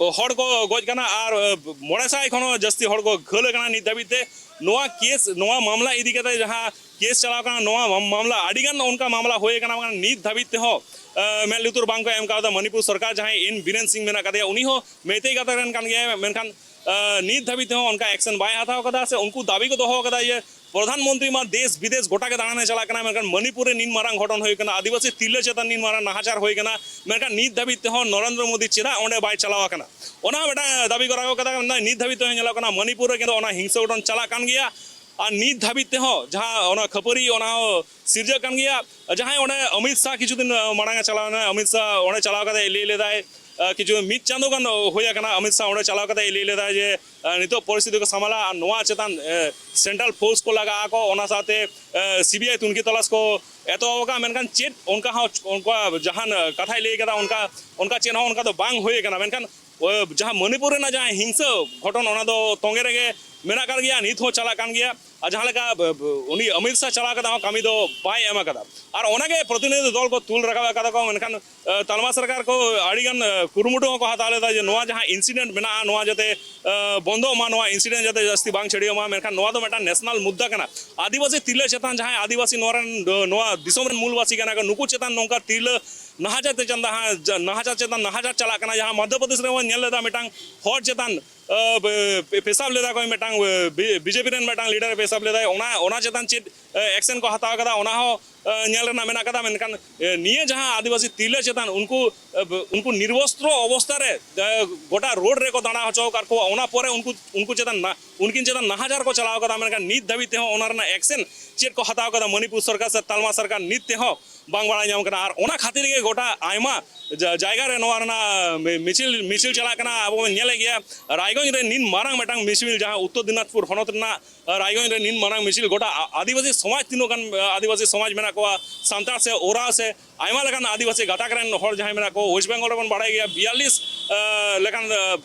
ᱦᱚᱲ ᱠᱚ ᱜᱚᱡ ᱠᱟᱱᱟ ᱟᱨ, ᱮ, ᱢᱚᱬᱮ ᱥᱟᱭ ᱠᱷᱚᱱ ᱦᱚᱸ ᱡᱟᱹᱥᱛᱤ ᱦᱚᱲ ᱠᱚ ᱜᱷᱟᱹᱞ ᱟᱠᱟᱱᱟ ᱱᱤᱛ ᱫᱷᱟᱹᱵᱤᱡ ᱛᱮ᱾ ᱱᱚᱣᱟ ᱠᱮᱥ, ᱱᱚᱣᱟ ᱢᱟᱢᱞᱟ ᱤᱫᱤ ᱠᱟᱛᱮ ᱡᱟᱦᱟᱸ ᱠᱮᱥ ᱪᱟᱞᱟᱣ ᱠᱟᱱᱟ, ᱱᱚᱣᱟ ᱢᱟᱢ-, ᱢᱟᱢᱞᱟ ᱟᱹᱰᱤ ᱜᱟᱱ ᱚᱱᱠᱟ ᱢᱟᱢᱞᱟ ᱦᱩᱭ ᱟᱠᱟᱱᱟ, ᱢᱮᱱᱠᱷᱟᱱ ᱱᱤᱛ ᱫᱷᱟᱹᱵᱤᱡ ᱛᱮᱦᱚᱸ, ᱮ, ᱢᱮᱫ ᱞᱩᱛᱩᱨ ᱵᱟᱝ ᱠᱚ ᱮᱢ ᱠᱟᱣᱫᱟ᱾ ᱢᱚᱱᱤᱯᱩᱨ ᱥᱚᱨᱠᱟᱨ, ᱡᱟᱦᱟᱸᱭ ᱮᱱ ᱵᱤᱨᱮᱱ ᱥᱤᱝ ᱢᱮᱱᱟᱜ ᱠᱟᱫᱮᱭᱟ, ᱩᱱᱤ ᱦᱚᱸ ᱢᱮᱭᱛᱮᱭ ᱜᱟᱛᱟᱠ ᱨᱮᱱ ᱠᱟᱱ ᱜᱮᱭᱟᱭ, ᱢᱮᱱᱠᱷᱟᱱ, ᱮ, ᱱᱤᱛ ᱫᱷᱟᱹᱵᱤᱡ ᱛᱮᱦᱚᱸ ᱚᱱᱠᱟ ᱮᱠᱥᱮᱱ ᱵᱟᱭ ᱦᱟᱛᱟᱣ ᱠᱟᱫᱟ ᱥᱮ ᱩᱱᱠᱩ ᱫᱟᱹᱵᱤ ᱠᱚ ᱫᱚᱦᱚ ᱠᱟᱫᱟ ᱡᱮ ᱯᱨᱚᱫᱷᱟᱱ ᱢᱚᱱᱛᱨᱤ ᱢᱟ ᱫᱮᱥ ᱵᱤᱫᱮᱥ ᱜᱚᱴᱟ ᱜᱮ ᱫᱟᱬᱟᱱᱮ ᱪᱟᱞᱟᱜ ᱠᱟᱱᱟ, ᱢᱮᱱᱠᱷᱟᱱ ᱢᱚᱱᱤᱯᱩᱨ ᱨᱮ ᱱᱤᱱ ᱢᱟᱨᱟᱝ ᱜᱷᱚᱴᱚᱱ ᱦᱩᱭ ᱠᱟᱱᱟ, ᱟᱹᱫᱤᱵᱟᱹᱥᱤ ᱛᱤᱨᱞᱟᱹ ᱪᱮᱛᱟᱱ ᱱᱤᱱ ᱢᱟᱨᱟᱝ ᱱᱟᱦᱟᱪᱟᱨ ᱦᱩᱭ ᱠᱟᱱᱟ, ᱢᱮᱱᱠᱷᱟᱱ ᱱᱤᱛ ᱫᱷᱟᱹᱵᱤᱡ ᱛᱮᱦᱚᱸ ᱱᱚᱨᱮᱱᱫᱨᱚ ᱢᱳᱫᱤ ᱪᱮᱫᱟᱜ ᱚᱸᱰᱮ ᱵᱟᱭ ᱪᱟᱞᱟᱣ ᱟᱠᱟᱱᱟ? ᱚᱱᱟ ᱦᱚᱸ ᱢᱤᱫᱴᱟᱝ ᱫᱟᱹᱵᱤ ᱠᱚ ᱨᱟᱠᱟᱵ ᱠᱟᱫᱟ᱾ ᱱᱤᱛ ᱫᱷᱟᱹᱵᱤᱡ ᱛᱮᱦᱚᱸ ᱧᱮᱞᱚᱜ ᱠᱟᱱᱟ ᱢᱚᱱᱤᱯᱩᱨ ᱨᱮ ᱠᱤᱱᱛᱩ ᱚᱱᱟ ᱦᱤᱝᱥᱟᱹ ᱜᱷᱚᱴᱚᱱ ᱪᱟᱞᱟᱜ ᱠᱟᱱ ᱜᱮᱭᱟ᱾ ᱟᱨ ᱱᱤᱛ ᱫᱷᱟᱹᱵᱤᱡ ᱛᱮᱦᱚᱸ ᱡᱟᱦᱟᱸ ᱚᱱᱟ ᱠᱷᱟᱹᱯᱟᱹᱨᱤ, ᱚᱱᱟ ᱦᱚᱸ ᱥᱤᱨᱡᱟᱹᱜ ᱠᱟᱱ ᱜᱮᱭᱟ᱾ ᱡᱟᱦᱟᱸᱭ ᱚᱸᱰᱮ ᱚᱢᱤᱛ ᱥᱟᱦ ᱠᱤᱪᱷᱩ ᱫᱤᱱ ᱢᱟᱲᱟᱝ ᱮ ᱪᱟᱞᱟᱣ ᱮᱱᱟ, ᱚᱢᱤᱛ ᱥᱟᱦ ᱚᱸᱰᱮ ᱪᱟᱞᱟᱣ ᱠᱟᱛᱮ ᱞᱟᱹᱭ ᱞᱮᱫᱟᱭ, ᱟᱸ, ᱠᱤᱪᱷᱩ ᱢᱤᱫ ᱪᱟᱸᱫᱳ ᱜᱟᱱ ᱦᱩᱭ ᱟᱠᱟᱱᱟ, ᱚᱢᱤᱛ ᱥᱟᱦ ᱚᱸᱰᱮ ᱪᱟᱞᱟᱣ ᱠᱟᱛᱮ ᱞᱟᱹᱭ ᱞᱮᱫᱟᱭ ᱡᱮ, ᱟᱸ, ᱱᱤᱛᱚᱜ ᱯᱚᱨᱤᱥᱛᱷᱤᱛᱤ ᱠᱚ ᱥᱟᱢᱟᱞᱟ ᱟᱨ ᱱᱚᱣᱟ ᱪᱮᱛᱟᱱ, ᱮ, ᱥᱮᱱᱴᱨᱟᱞ ᱯᱷᱳᱨᱥ ᱠᱚ ᱞᱟᱜᱟᱜ ᱟᱠᱚ, ᱚᱱᱟ ᱥᱟᱶᱛᱮ, ᱮ, ᱥᱤ ᱵᱤ ᱟᱭ ᱛᱩᱱᱠᱷᱤ ᱛᱚᱞᱟᱥ ᱠᱚ ᱮᱛᱚᱦᱚᱵ ᱟᱠᱟᱫᱼᱟ᱾ ᱢᱮᱱᱠᱷᱟᱱ ᱪᱮᱫ ᱚᱱᱠᱟ ᱦᱚᱸ, ᱚᱱᱠᱟ ᱡᱟᱦᱟᱱ, ᱮ, ᱠᱟᱛᱷᱟᱭ ᱞᱟᱹᱭ ᱠᱟᱫᱟ, ᱚᱱᱠᱟ, ᱚᱱᱠᱟ ᱪᱮᱫ ᱦᱚᱸ ᱚᱱᱠᱟ ᱫᱚ ᱵᱟᱝ ᱦᱩᱭ ᱟᱠᱟᱱᱟ᱾ ᱢᱮᱱᱠᱷᱟᱱ ᱳ, ᱡᱟᱦᱟᱸ ᱢᱚᱱᱤᱯᱩᱨ ᱨᱮᱱᱟᱜ ᱡᱟᱦᱟᱸ ᱦᱤᱝᱥᱟᱹ ᱜᱷᱚᱴᱚᱱ, ᱚᱱᱟ ᱫᱚ ᱛᱚᱸᱜᱮ ᱨᱮᱜᱮ ᱢᱮᱱᱟᱜ ᱟᱠᱟᱫ ᱜᱮᱭᱟ, ᱱᱤᱛ ᱦᱚᱸ ᱪᱟᱞᱟᱜ ᱠᱟᱱ ᱜᱮᱭᱟ᱾ ᱟᱨ ᱡᱟᱦᱟᱸ ᱞᱮᱠᱟ ᱵ-, ᱵ-, ᱩᱱᱤ ᱚᱢᱤᱛ ᱥᱟᱦ ᱪᱟᱞᱟᱣ ᱠᱟᱛᱮ ᱦᱚᱸ ᱠᱟᱹᱢᱤ ᱫᱚ ᱵᱟᱭ ᱮᱢ ᱟᱠᱟᱫᱟ᱾ ᱟᱨ ᱚᱱᱟᱜᱮ ᱯᱨᱚᱛᱤᱱᱤᱫᱷᱤ ᱫᱚᱞ ᱠᱚ ᱛᱩᱞ ᱨᱟᱠᱟᱵ ᱟᱠᱟᱫᱟ ᱠᱚ, ᱢᱮᱱᱠᱷᱟᱱ, ᱮ, ᱛᱟᱞᱢᱟ ᱥᱚᱨᱠᱟᱨ ᱠᱚ ᱟᱹᱰᱤᱜᱟᱱ, ᱮ, ᱠᱩᱨᱩᱢᱩᱴᱩ ᱦᱚᱸᱠᱚ ᱦᱟᱛᱟᱣ ᱞᱮᱫᱟ ᱡᱮ ᱱᱚᱣᱟ ᱡᱟᱦᱟᱸ ᱤᱱᱥᱤᱰᱮᱱᱴ ᱢᱮᱱᱟᱜᱼᱟ, ᱱᱚᱣᱟ ᱡᱟᱛᱮ, ᱮ, ᱵᱚᱱᱫᱚᱜ ᱢᱟ, ᱱᱚᱣᱟ ᱤᱱᱥᱤᱰᱮᱱᱴ ᱡᱟᱛᱮ ᱡᱟᱹᱥᱛᱤ ᱵᱟᱝ ᱪᱷᱟᱹᱲᱭᱟᱹᱜ ᱢᱟ᱾ ᱢᱮᱱᱠᱷᱟᱱ ᱱᱚᱣᱟ ᱫᱚ ᱢᱤᱫᱴᱟᱝ ᱱᱮᱥᱱᱟᱞ ᱢᱩᱫᱽᱫᱟ ᱠᱟᱱᱟ᱾ ᱟᱹᱫᱤᱵᱟᱹᱥᱤ ᱛᱤᱨᱞᱟᱹ ᱪᱮᱛᱟᱱ, ᱡᱟᱦᱟᱸᱭ ᱟᱹᱫᱤᱵᱟᱹᱥᱤ ᱱᱚᱣᱟ ᱨᱮᱱ, ᱱᱚᱣᱟ ᱫᱤᱥᱚᱢ ᱨᱮᱱ ᱢᱩᱞᱵᱟᱹᱥᱤ ᱠᱟᱱᱟ ᱠᱚ, ᱱᱩᱠᱩ ᱪᱮᱛᱟᱱ ᱱᱚᱝᱠᱟ ᱛᱤᱨᱞᱟᱹ ᱱᱟᱦᱟᱪᱟᱨ ᱛᱮ ᱪᱟᱸᱫᱟ, ᱦᱟ-, ᱡᱟ-, ᱱᱟᱦᱟᱪᱟᱨ ᱪᱮᱛᱟᱱ ᱱᱟᱦᱟᱪᱟᱨ ᱪᱟᱞᱟᱜ ᱠᱟᱱᱟ᱾ ᱡᱟᱦᱟᱸ ᱢᱚᱫᱽᱫᱷᱚ ᱯᱨᱚᱫᱮᱥ ᱨᱮᱵᱚᱱ ᱧᱮᱞ ᱞᱮᱫᱟ, ᱢᱤᱫᱴᱟᱝ ᱦᱚᱲ ᱪᱮᱛᱟᱱ, ᱟᱹ, ᱵᱮ-, ᱯᱮ-, ᱯᱮᱥᱟᱵ ᱞᱮᱫᱟ ᱠᱚ, ᱢᱤᱫᱴᱟᱝ, ᱟᱹ, ᱵᱤ-, ᱵᱤ ᱡᱮ ᱯᱤ ᱨᱮᱱ ᱢᱤᱫᱴᱟᱝ ᱞᱤᱰᱟᱨ ᱮ ᱯᱮᱥᱟᱵ ᱞᱮᱫᱟᱭ, ᱚᱱᱟ, ᱚᱱᱟ ᱪᱮᱛᱟᱱ ᱪᱮᱫ, ᱟᱹ, ᱮᱠᱥᱮᱱ ᱠᱚ ᱦᱟᱛᱟᱣ ᱠᱟᱫᱟ, ᱚᱱᱟ ᱦᱚᱸ, ᱟᱹ, ᱧᱮᱞ ᱨᱮᱱᱟᱜ ᱢᱮᱱᱟᱜ ᱠᱟᱫᱟ᱾ ᱢᱮᱱᱠᱷᱟᱱ, ᱟᱹ, ᱱᱤᱭᱟᱹ ᱡᱟᱦᱟᱸ ᱟᱹᱫᱤᱵᱟᱹᱥᱤ ᱛᱤᱨᱞᱟᱹ ᱪᱮᱛᱟᱱ ᱩᱱᱠᱩ, ᱟᱹ, ᱵ-, ᱩᱱᱠᱩ ᱱᱤᱨᱵᱚᱥᱛᱨᱚ ᱚᱵᱚᱥᱛᱟ ᱨᱮ, ᱟᱹ, ᱜᱚᱴᱟ ᱨᱳᱰ ᱨᱮᱠᱚ ᱫᱟᱬᱟ ᱦᱚᱪᱚ ᱟᱠᱟᱫ ᱠᱚᱣᱟ, ᱚᱱᱟ ᱯᱚᱨᱮ ᱩᱱᱠᱩ, ᱩᱱᱠᱩ ᱪᱮᱛᱟᱱ ᱱᱟ-, ᱩᱱᱠᱤᱱ ᱪᱮᱛᱟᱱ ᱱᱟᱦᱟᱪᱟᱨ ᱠᱚ ᱪᱟᱞᱟᱣ ᱠᱟᱫᱟ, ᱢᱮᱱᱠᱷᱟᱱ ᱱᱤᱛ ᱫᱷᱟᱹᱵᱤᱡ ᱛᱮᱦᱚᱸ ᱚᱱᱟ ᱨᱮᱱᱟᱜ ᱮᱠᱥᱮᱱ ᱪᱮᱫ ᱠᱚ ᱦᱟᱛᱟᱣ ᱠᱟᱫᱟ ᱢᱚᱱᱤᱯᱩᱨ ᱥᱚᱨᱠᱟᱨ ᱥᱮ ᱛᱟᱞᱢᱟ ᱥᱚᱨᱠᱟᱨ, ᱱᱤᱛ ᱛᱮᱦᱚᱸ ᱵᱟᱝ ᱵᱟᱲᱟᱭ ᱧᱟᱢ ᱠᱟᱱᱟ᱾ ᱟᱨ ᱚᱱᱟ ᱠᱷᱟᱹᱛᱤᱨ ᱜᱮ ᱜᱚᱴᱟ ᱟᱭᱢᱟ ᱡᱟ-, ᱡᱟᱭᱜᱟ ᱨᱮ ᱱᱚᱣᱟ ᱨᱮᱱᱟᱜ ᱢᱤ-, ᱢᱤᱪᱷᱤᱞ, ᱢᱤᱪᱷᱤᱞ ᱪᱟᱞᱟᱜ ᱠᱟᱱᱟ᱾ ᱟᱵᱚ ᱵᱚᱱ ᱧᱮᱞᱮᱫ ᱜᱮᱭᱟ, ᱨᱟᱭᱜᱚᱸᱡᱽ ᱨᱮ ᱱᱤᱱ ᱢᱟᱨᱟᱝ ᱢᱤᱫᱴᱟᱝ ᱢᱤᱪᱷᱤᱞ, ᱡᱟᱦᱟᱸ ᱩᱛᱛᱚᱨ ᱫᱤᱱᱟᱡᱽᱯᱩᱨ ᱦᱚᱱᱚᱛ ᱨᱮᱱᱟᱜ, ᱟᱸ, ᱨᱟᱭᱜᱚᱸᱡᱽ ᱨᱮ ᱱᱤᱱ ᱢᱟᱨᱟᱝ ᱢᱤᱪᱷᱤᱞ, ᱜᱚᱴᱟ ᱟ-, ᱟᱹᱫᱤᱵᱟᱹᱥᱤ ᱥᱚᱢᱟᱡᱽ, ᱛᱤᱱᱟᱹᱜ ᱜᱟᱱ, ᱟᱸ, ᱟᱹᱫᱤᱵᱟᱹᱥᱤ ᱥᱚᱢᱟᱡᱽ ᱢᱮᱱᱟᱜ ᱠᱚᱣᱟ, ᱥᱟᱱᱛᱟᱲ ᱥᱮ ᱳᱨᱟᱣ ᱥᱮ ᱟᱭᱢᱟ ᱞᱮᱠᱟᱱ ᱟᱹᱫᱤᱵᱟᱹᱥᱤ ᱜᱟᱛᱟᱠ ᱨᱮᱱ ᱦᱚᱲ ᱡᱟᱦᱟᱸᱭ ᱢᱮᱱᱟᱜ ᱠᱚ, ᱳᱭᱮᱥᱴ ᱵᱮᱝᱜᱚᱞ ᱨᱮᱵᱚᱱ ᱵᱟᱲᱟᱭ ᱜᱮᱭᱟ, ᱵᱤᱭᱟᱞᱞᱤᱥ, ᱟᱸ, ᱞᱮᱠᱟᱱ, ᱟᱸ,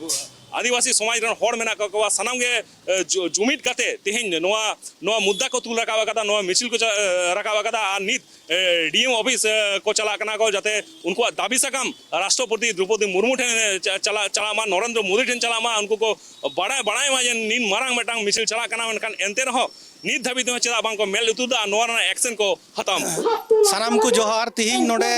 ᱟᱹᱫᱤᱵᱟᱹᱥᱤ ᱥᱚᱢᱟᱡᱽ ᱨᱮᱱ ᱦᱚᱲ ᱢᱮᱱᱟᱜ ᱠᱚᱣᱟ᱾ ᱥᱟᱱᱟᱢ ᱜᱮ, ᱟᱸ, ᱡᱩ-, ᱡᱩᱢᱤᱫ ᱠᱟᱛᱮ ᱛᱮᱦᱮᱧ ᱱᱚᱣᱟ, ᱱᱚᱣᱟ ᱢᱩᱫᱽᱫᱟ ᱠᱚ ᱛᱩᱞ ᱨᱟᱠᱟᱵ ᱟᱠᱟᱫᱟ, ᱱᱚᱣᱟ ᱢᱤᱪᱷᱤᱞ ᱠᱚ ᱪᱟ-, ᱨᱟᱠᱟᱵ ᱟᱠᱟᱫᱟ᱾ ᱟᱨ ᱱᱤᱛ, ᱮ, ᱰᱤ ᱮᱢ ᱚᱯᱷᱤᱥ, ᱮ, ᱠᱚ ᱪᱟᱞᱟᱜ ᱠᱟᱱᱟ ᱠᱚ, ᱡᱟᱛᱮ ᱩᱱᱠᱩᱣᱟᱜ ᱫᱟᱹᱵᱤ ᱥᱟᱠᱟᱢ ᱨᱟᱥᱴᱨᱚᱯᱚᱛᱤ ᱫᱨᱚᱣᱯᱚᱫᱤ ᱢᱩᱨᱢᱩ ᱴᱷᱮᱱ, ᱮ, ᱪᱟ-, ᱪᱟᱞᱟᱜ, ᱪᱟᱞᱟᱜ ᱢᱟ, ᱱᱚᱨᱮᱱᱫᱨᱚ ᱢᱳᱫᱤ ᱴᱷᱮᱱ ᱪᱟᱞᱟᱜ ᱢᱟ, ᱩᱱᱠᱩ ᱠᱚ ᱵᱟᱲᱟᱭ, ᱵᱟᱲᱟᱭ ᱢᱟ ᱡᱮ ᱱᱤᱱ ᱢᱟᱨᱟᱝ ᱢᱤᱫᱴᱟᱝ ᱢᱤᱪᱷᱤᱞ ᱪᱟᱞᱟᱜ ᱠᱟᱱᱟ, ᱢᱮᱱᱠᱷᱟᱱ ᱮᱱᱛᱮ ᱨᱮᱦᱚᱸ ᱱᱤᱛ ᱫᱷᱟᱹᱵᱤᱡ ᱛᱮᱦᱚᱸ ᱪᱮᱫᱟᱜ ᱵᱟᱝ ᱠᱚ ᱢᱮᱫ ᱞᱩᱛᱩᱨ ᱫᱟ ᱟᱨ ᱱᱚᱣᱟ ᱨᱮᱱᱟᱜ ᱮᱠᱥᱮᱱ ᱠᱚ ᱦᱟᱛᱟᱣ ᱢᱟ? ᱥᱟᱱᱟᱢ ᱠᱚ ᱡᱚᱦᱟᱨ᱾ ᱛᱤᱦᱤᱧ ᱱᱚᱰᱮ,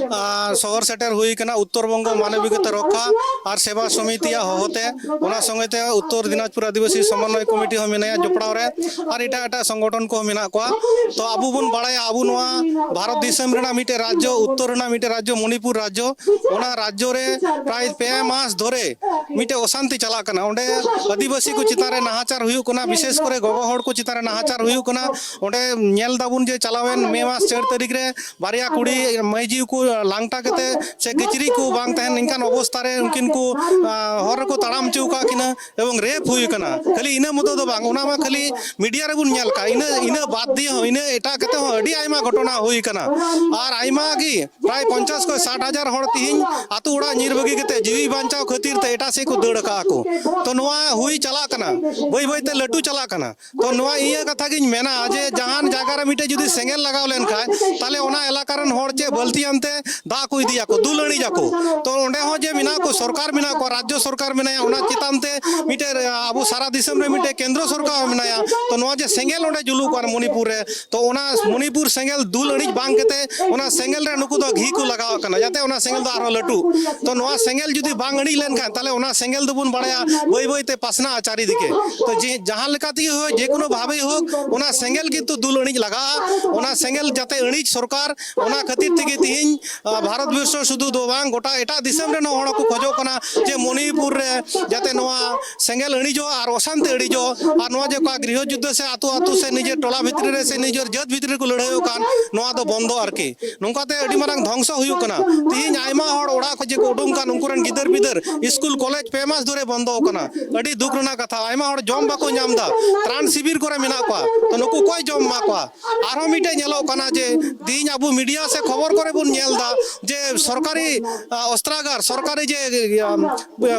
ᱟ, ᱥᱚᱦᱚᱨ ᱥᱮᱴᱮᱨ ᱦᱩᱭ ᱠᱟᱱᱟ ᱩᱛᱛᱚᱨ ᱵᱚᱝᱜᱚ ᱢᱟᱱᱚᱵᱤᱠᱚᱛᱟ ᱨᱚᱠᱠᱷᱟ ᱟᱨ ᱥᱮᱵᱟ ᱥᱚᱢᱤᱛᱤᱭᱟᱜ ᱦᱚᱦᱚᱛᱮ᱾ ᱚᱱᱟ ᱥᱚᱸᱜᱮ ᱛᱮ ᱩᱛᱛᱚᱨ ᱫᱤᱱᱟᱡᱽᱯᱩᱨ ᱟᱹᱫᱤᱵᱟᱹᱥᱤ ᱥᱚᱢᱚᱱᱱᱚᱭ ᱠᱚᱢᱤᱴᱤ ᱦᱚᱸ ᱢᱮᱱᱟᱭᱟ ᱡᱚᱯᱲᱟᱣ ᱨᱮ, ᱟᱨ ᱮᱴᱟᱜ ᱮᱴᱟᱜ ᱥᱚᱝᱜᱚᱴᱷᱚᱱ ᱠᱚᱦᱚᱸ ᱢᱮᱱᱟᱜ ᱠᱚᱣᱟ᱾ ᱛᱚ ᱟᱵᱚ ᱵᱚᱱ ᱵᱟᱲᱟᱭᱟ, ᱟᱵᱚ ᱱᱚᱣᱟ ᱵᱷᱟᱨᱚᱛ ᱫᱤᱥᱚᱢ ᱨᱮᱱᱟᱜ ᱢᱤᱫᱴᱮᱱ ᱨᱟᱡᱽᱡᱚ, ᱩᱛᱛᱚᱨ ᱨᱮᱱᱟᱜ ᱢᱤᱫᱴᱮᱱ ᱨᱟᱡᱽᱡᱚ ᱢᱚᱱᱤᱯᱩᱨ ᱨᱟᱡᱽᱡᱚ, ᱚᱱᱟ ᱨᱟᱡᱽᱡᱚ ᱨᱮ ᱯᱨᱟᱭ ᱯᱮ ᱢᱟᱥ ᱫᱷᱚᱨᱮ ᱢᱤᱫᱴᱮᱱ ᱚᱥᱟᱱᱛᱤ ᱪᱟᱞᱟᱜ ᱠᱟᱱᱟ᱾ ᱚᱸᱰᱮ ᱟᱹᱫᱤᱵᱟᱹᱥᱤ ᱠᱚ ᱪᱮᱛᱟᱱ ᱨᱮ ᱱᱟᱦᱟᱪᱟᱨ ᱦᱩᱭᱩᱜ ᱠᱟᱱᱟ, ᱵᱤᱥᱮᱥ ᱠᱚᱨᱮ ᱜᱚᱜᱚ ᱦᱚᱲ ᱠᱚ ᱪᱮᱛᱟᱱ ᱨᱮ ᱱᱟᱦᱟᱪᱟᱨ ᱦᱩᱭᱩᱜ ᱠᱟᱱᱟ᱾ ᱚᱸᱰᱮ ᱧᱮᱞ ᱫᱟᱵᱚᱱ ᱡᱮ ᱪᱟᱞᱟᱣᱮᱱ ᱢᱮ ᱢᱟᱥ ᱪᱟᱨ ᱛᱟᱹᱨᱤᱠᱷ ᱨᱮ ᱵᱟᱨᱭᱟ ᱠᱩᱲᱤ ᱢᱟᱹᱭ ᱡᱤᱣᱤ ᱠᱚ ᱞᱟᱝᱴᱟ ᱠᱟᱛᱮ ᱥᱮ ᱠᱤᱪᱨᱤᱡ ᱠᱚ ᱵᱟᱝ ᱛᱟᱦᱮᱱ ᱱᱤᱝᱠᱟᱱ ᱚᱵᱚᱥᱛᱷᱟ ᱨᱮ ᱩᱱᱠᱤᱱ ᱠᱚ, ᱟ, ᱦᱚᱨ ᱨᱮᱠᱚ ᱛᱟᱲᱟᱢ ᱦᱚᱪᱚ ᱟᱠᱟᱫ ᱠᱤᱱᱟ ᱮᱵᱚᱝ ᱨᱮᱯ ᱦᱩᱭ ᱟᱠᱟᱱᱟ᱾ ᱠᱷᱟᱹᱞᱤ ᱤᱱᱟᱹ ᱢᱚᱛᱚ ᱫᱚ ᱵᱟᱝ, ᱚᱱᱟ ᱢᱟ ᱠᱷᱟᱹᱞᱤ ᱢᱤᱰᱤᱭᱟ ᱨᱮᱵᱚᱱ ᱧᱮᱞ ᱠᱟᱜ, ᱤᱱᱟᱹ, ᱤᱱᱟᱹ ᱵᱟᱫ ᱫᱤᱭᱮ ᱦᱚᱸ, ᱤᱱᱟᱹ ᱮᱴᱟᱜ ᱠᱟᱛᱮ ᱦᱚᱸ ᱟᱹᱰᱤ ᱟᱭᱢᱟ ᱜᱷᱚᱴᱚᱱᱟ ᱦᱩᱭ ᱟᱠᱟᱱᱟ᱾ ᱟᱨ ᱟᱭᱢᱟ ᱜᱮ, ᱯᱨᱟᱭ ᱯᱚᱧᱪᱟᱥ ᱠᱷᱚᱱ ᱥᱟᱴ ᱦᱟᱡᱟᱨ ᱦᱚᱲ ᱛᱤᱦᱤᱧ ᱟᱛᱳ ᱚᱲᱟᱜ ᱧᱤᱨ ᱵᱟᱹᱜᱤ ᱠᱟᱛᱮ ᱡᱤᱣᱤ ᱵᱟᱧᱪᱟᱣ ᱠᱷᱟᱹᱛᱤᱨ ᱛᱮ ᱮᱴᱟᱜ ᱥᱮᱫ ᱠᱚ ᱫᱟᱹᱲ ᱟᱠᱟᱜᱼᱟ ᱠᱚ᱾ ᱛᱚ ᱱᱚᱣᱟ ᱦᱩᱭ ᱪᱟᱞᱟᱜ ᱠᱟᱱᱟ, ᱵᱟᱹᱭ ᱵᱟᱹᱭ ᱛᱮ ᱞᱟᱹᱴᱩ ᱪᱟᱞᱟᱜ ᱠᱟᱱᱟ᱾ ᱛᱚ ᱱᱚᱣᱟ ᱤᱭᱟᱹ ᱠᱟᱛᱷᱟ ᱜᱤᱧ ᱢᱮᱱᱟ ᱡᱮ ᱡᱟᱦᱟᱱ ᱡᱟᱭᱜᱟ ᱨᱮ ᱢᱤᱫᱴᱮᱡ ᱡᱩᱫᱤ ᱥᱮᱸᱜᱮᱞ ᱞᱟᱜᱟᱣ ᱞᱮᱱᱠᱷᱟᱱ, ᱛᱟᱦᱞᱮ ᱚᱱᱟ ᱮᱞᱟᱠᱟ ᱨᱮᱱ ᱦᱚᱲ ᱪᱮᱫ ᱵᱟᱹᱞᱛᱤᱭᱟᱱ ᱛᱮ ᱫᱟᱜ ᱠᱚ ᱤᱫᱤᱭᱟᱠᱚ, ᱫᱩᱞ ᱟᱹᱬᱤᱡᱟᱠᱚ᱾ ᱛᱚ ᱚᱸᱰᱮ ᱦᱚᱸ ᱡᱮ ᱢᱮᱱᱟᱜ ᱠᱚ, ᱥᱚᱨᱠᱟᱨ ᱢᱮᱱᱟᱜ ᱠᱚᱣᱟ, ᱨᱟᱡᱽᱡᱚ ᱥᱚᱨᱠᱟᱨ ᱢᱮᱱᱟᱭᱟ, ᱚᱱᱟ ᱪᱮᱛᱟᱱ ᱛᱮ ᱢᱤᱫᱴᱮᱡ, ᱟᱵᱚ ᱥᱟᱨᱟ ᱫᱤᱥᱚᱢ ᱨᱮ ᱢᱤᱫᱴᱮᱡ ᱠᱮᱱᱫᱨᱚ ᱥᱚᱨᱠᱟᱨ ᱦᱚᱸ ᱢᱮᱱᱟᱭᱟ᱾ ᱛᱚ ᱱᱚᱣᱟ ᱡᱮ ᱥᱮᱸᱜᱮᱞ ᱚᱸᱰᱮ ᱡᱩᱞᱩᱜ ᱠᱟᱱᱟ ᱢᱚᱱᱤᱯᱩᱨ ᱨᱮ, ᱛᱚ ᱚᱱᱟ ᱢᱚᱱᱤᱯᱩᱨ ᱥᱮᱸᱜᱮᱞ ᱫᱩᱞ ᱟᱹᱬᱤᱡ ᱵᱟᱝ ᱠᱟᱛᱮ ᱚᱱᱟ ᱥᱮᱸᱜᱮᱞ ᱨᱮ ᱱᱩᱠᱩ ᱫᱚ ᱜᱷᱤ ᱠᱚ ᱞᱟᱜᱟᱣᱟᱜ ᱠᱟᱱᱟ, ᱡᱟᱛᱮ ᱚᱱᱟ ᱥᱮᱸᱜᱮᱞ ᱫᱚ ᱟᱨᱦᱚᱸ ᱞᱟᱹᱴᱩᱜ᱾ ᱛᱚ ᱱᱚᱣᱟ ᱥᱮᱸᱜᱮᱞ ᱡᱩᱫᱤ ᱵᱟᱝ ᱟᱹᱬᱤᱡ ᱞᱮᱱᱠᱷᱟᱱ, ᱛᱟᱦᱞᱮ ᱚᱱᱟ ᱥᱮᱸᱜᱮᱞ ᱫᱚᱵᱚᱱ ᱵᱟᱲᱟᱭᱟ ᱵᱟᱹᱭ ᱵᱟᱹᱭ ᱛᱮ ᱯᱟᱥᱱᱟᱜᱼᱟ ᱪᱟᱨᱤᱫᱤᱠᱮ᱾ ᱛᱚ ᱡᱮ, ᱡᱟᱦᱟᱸ ᱞᱮᱠᱟ ᱛᱮᱜᱮ ᱦᱳᱭ, ᱡᱮᱠᱳᱱᱳ ᱵᱷᱟᱵᱮ ᱦᱳᱠ, ᱚᱱᱟ ᱥᱮᱸᱜᱮᱞ ᱠᱤᱱᱛᱩ ᱫᱩᱞ ᱟᱹᱬᱤᱡ ᱞᱟᱜᱟᱜᱼᱟ᱾ ᱚᱱᱟ ᱥᱮᱸᱜᱮᱞ ᱡᱟᱛᱮ ᱟᱹᱬᱤᱡ ᱥᱚᱨᱠᱟᱨ, ᱚᱱᱟ ᱠᱷᱟᱹᱛᱤᱨ ᱛᱮᱜᱮ ᱛᱤᱦᱤᱧ, ᱟ, ᱵᱷᱟᱨᱚᱛ ᱵᱚᱨᱥᱚ ᱥᱩᱫᱷᱩ ᱫᱚ ᱵᱟᱝ, ᱜᱚᱴᱟ ᱮᱴᱟᱜ ᱫᱤᱥᱚᱢ ᱨᱮᱱ ᱦᱚᱲ ᱠᱚ ᱠᱷᱚᱡᱚᱜ ᱠᱟᱱᱟ ᱡᱮ ᱢᱚᱱᱤᱯᱩᱨ ᱨᱮ ᱡᱟᱛᱮ ᱱᱚᱣᱟ ᱥᱮᱸᱜᱮᱞ ᱟᱹᱬᱤᱡᱚᱜ ᱟᱨ ᱚᱥᱟᱱᱛᱤ ᱟᱹᱬᱤᱡᱚᱜ, ᱟᱨ ᱱᱚᱣᱟ ᱡᱮ ᱚᱠᱟ ᱜᱨᱤᱦᱚ ᱡᱩᱫᱽᱫᱷᱚ ᱥᱮ ᱟᱛᱳ ᱟᱛᱳ ᱥᱮ ᱱᱤᱡᱮᱨ ᱴᱚᱞᱟ ᱵᱷᱤᱛᱨᱤ ᱨᱮ ᱥᱮ ᱱᱤᱡᱮᱨ ᱡᱟᱹᱛ ᱵᱷᱤᱛᱨᱤ ᱨᱮᱠᱚ ᱞᱟᱹᱲᱦᱟᱹᱭᱚᱜ ᱠᱟᱱ, ᱱᱚᱣᱟ ᱫᱚ ᱵᱚᱱᱫᱚ ᱟᱨᱠᱤ᱾ ᱱᱚᱝᱠᱟᱛᱮ ᱟᱹᱰᱤ ᱢᱟᱨᱟᱝ ᱫᱷᱚᱝᱥᱚ ᱦᱩᱭᱩᱜ ᱠᱟᱱᱟ᱾ ᱛᱤᱦᱤᱧ ᱟᱭᱢᱟ ᱦᱚᱲ ᱚᱲᱟᱜ ᱠᱷᱚᱱ ᱡᱮᱠᱚ ᱩᱰᱩᱝ ᱠᱟᱱ, ᱩᱱᱠᱩ ᱨᱮᱱ ᱜᱤᱫᱟᱹᱨ ᱯᱤᱫᱟᱹᱨ ᱥᱠᱩᱞ ᱠᱚᱞᱮᱡᱽ ᱯᱮ ᱢᱟᱥ ᱫᱷᱚᱨᱮ ᱵᱚᱱᱫᱚ ᱟᱠᱟᱱᱟ᱾ ᱟᱹᱰᱤ ᱫᱩᱠ ᱨᱮᱱᱟᱜ ᱠᱟᱛᱷᱟ, ᱟᱭᱢᱟ ᱦᱚᱲ ᱡᱚᱢ ᱵᱟᱠᱚ ᱧᱟᱢ ᱮᱫᱟ, ᱛᱨᱟᱱ ᱥᱤᱵᱤᱨ ᱠᱚᱨᱮ ᱢᱮᱱᱟᱜ ᱠᱚᱣᱟ᱾ ᱛᱚ ᱱᱩᱠᱩ ᱚᱠᱚᱭ ᱡᱚᱢ ᱮᱢᱟ ᱠᱚᱣᱟ? ᱟᱨᱦᱚᱸ ᱢᱤᱫᱴᱮᱡ ᱧᱮᱞᱚᱜ ᱠᱟᱱᱟ ᱡᱮ ᱛᱤᱦᱤᱧ ᱟᱵᱚ ᱢᱤᱰᱤᱭᱟ ᱥᱮ ᱠᱷᱚᱵᱚᱨ ᱠᱚᱨᱮ ᱵᱚᱱ ᱧᱮᱞ ᱮᱫᱟ ᱡᱮ ᱥᱚᱨᱠᱟᱨᱤ, ᱟ, ᱚᱥᱛᱨᱟᱜᱟᱨ, ᱥᱚᱨᱠᱟᱨᱤ ᱡᱮ, ᱤᱭᱟᱹ,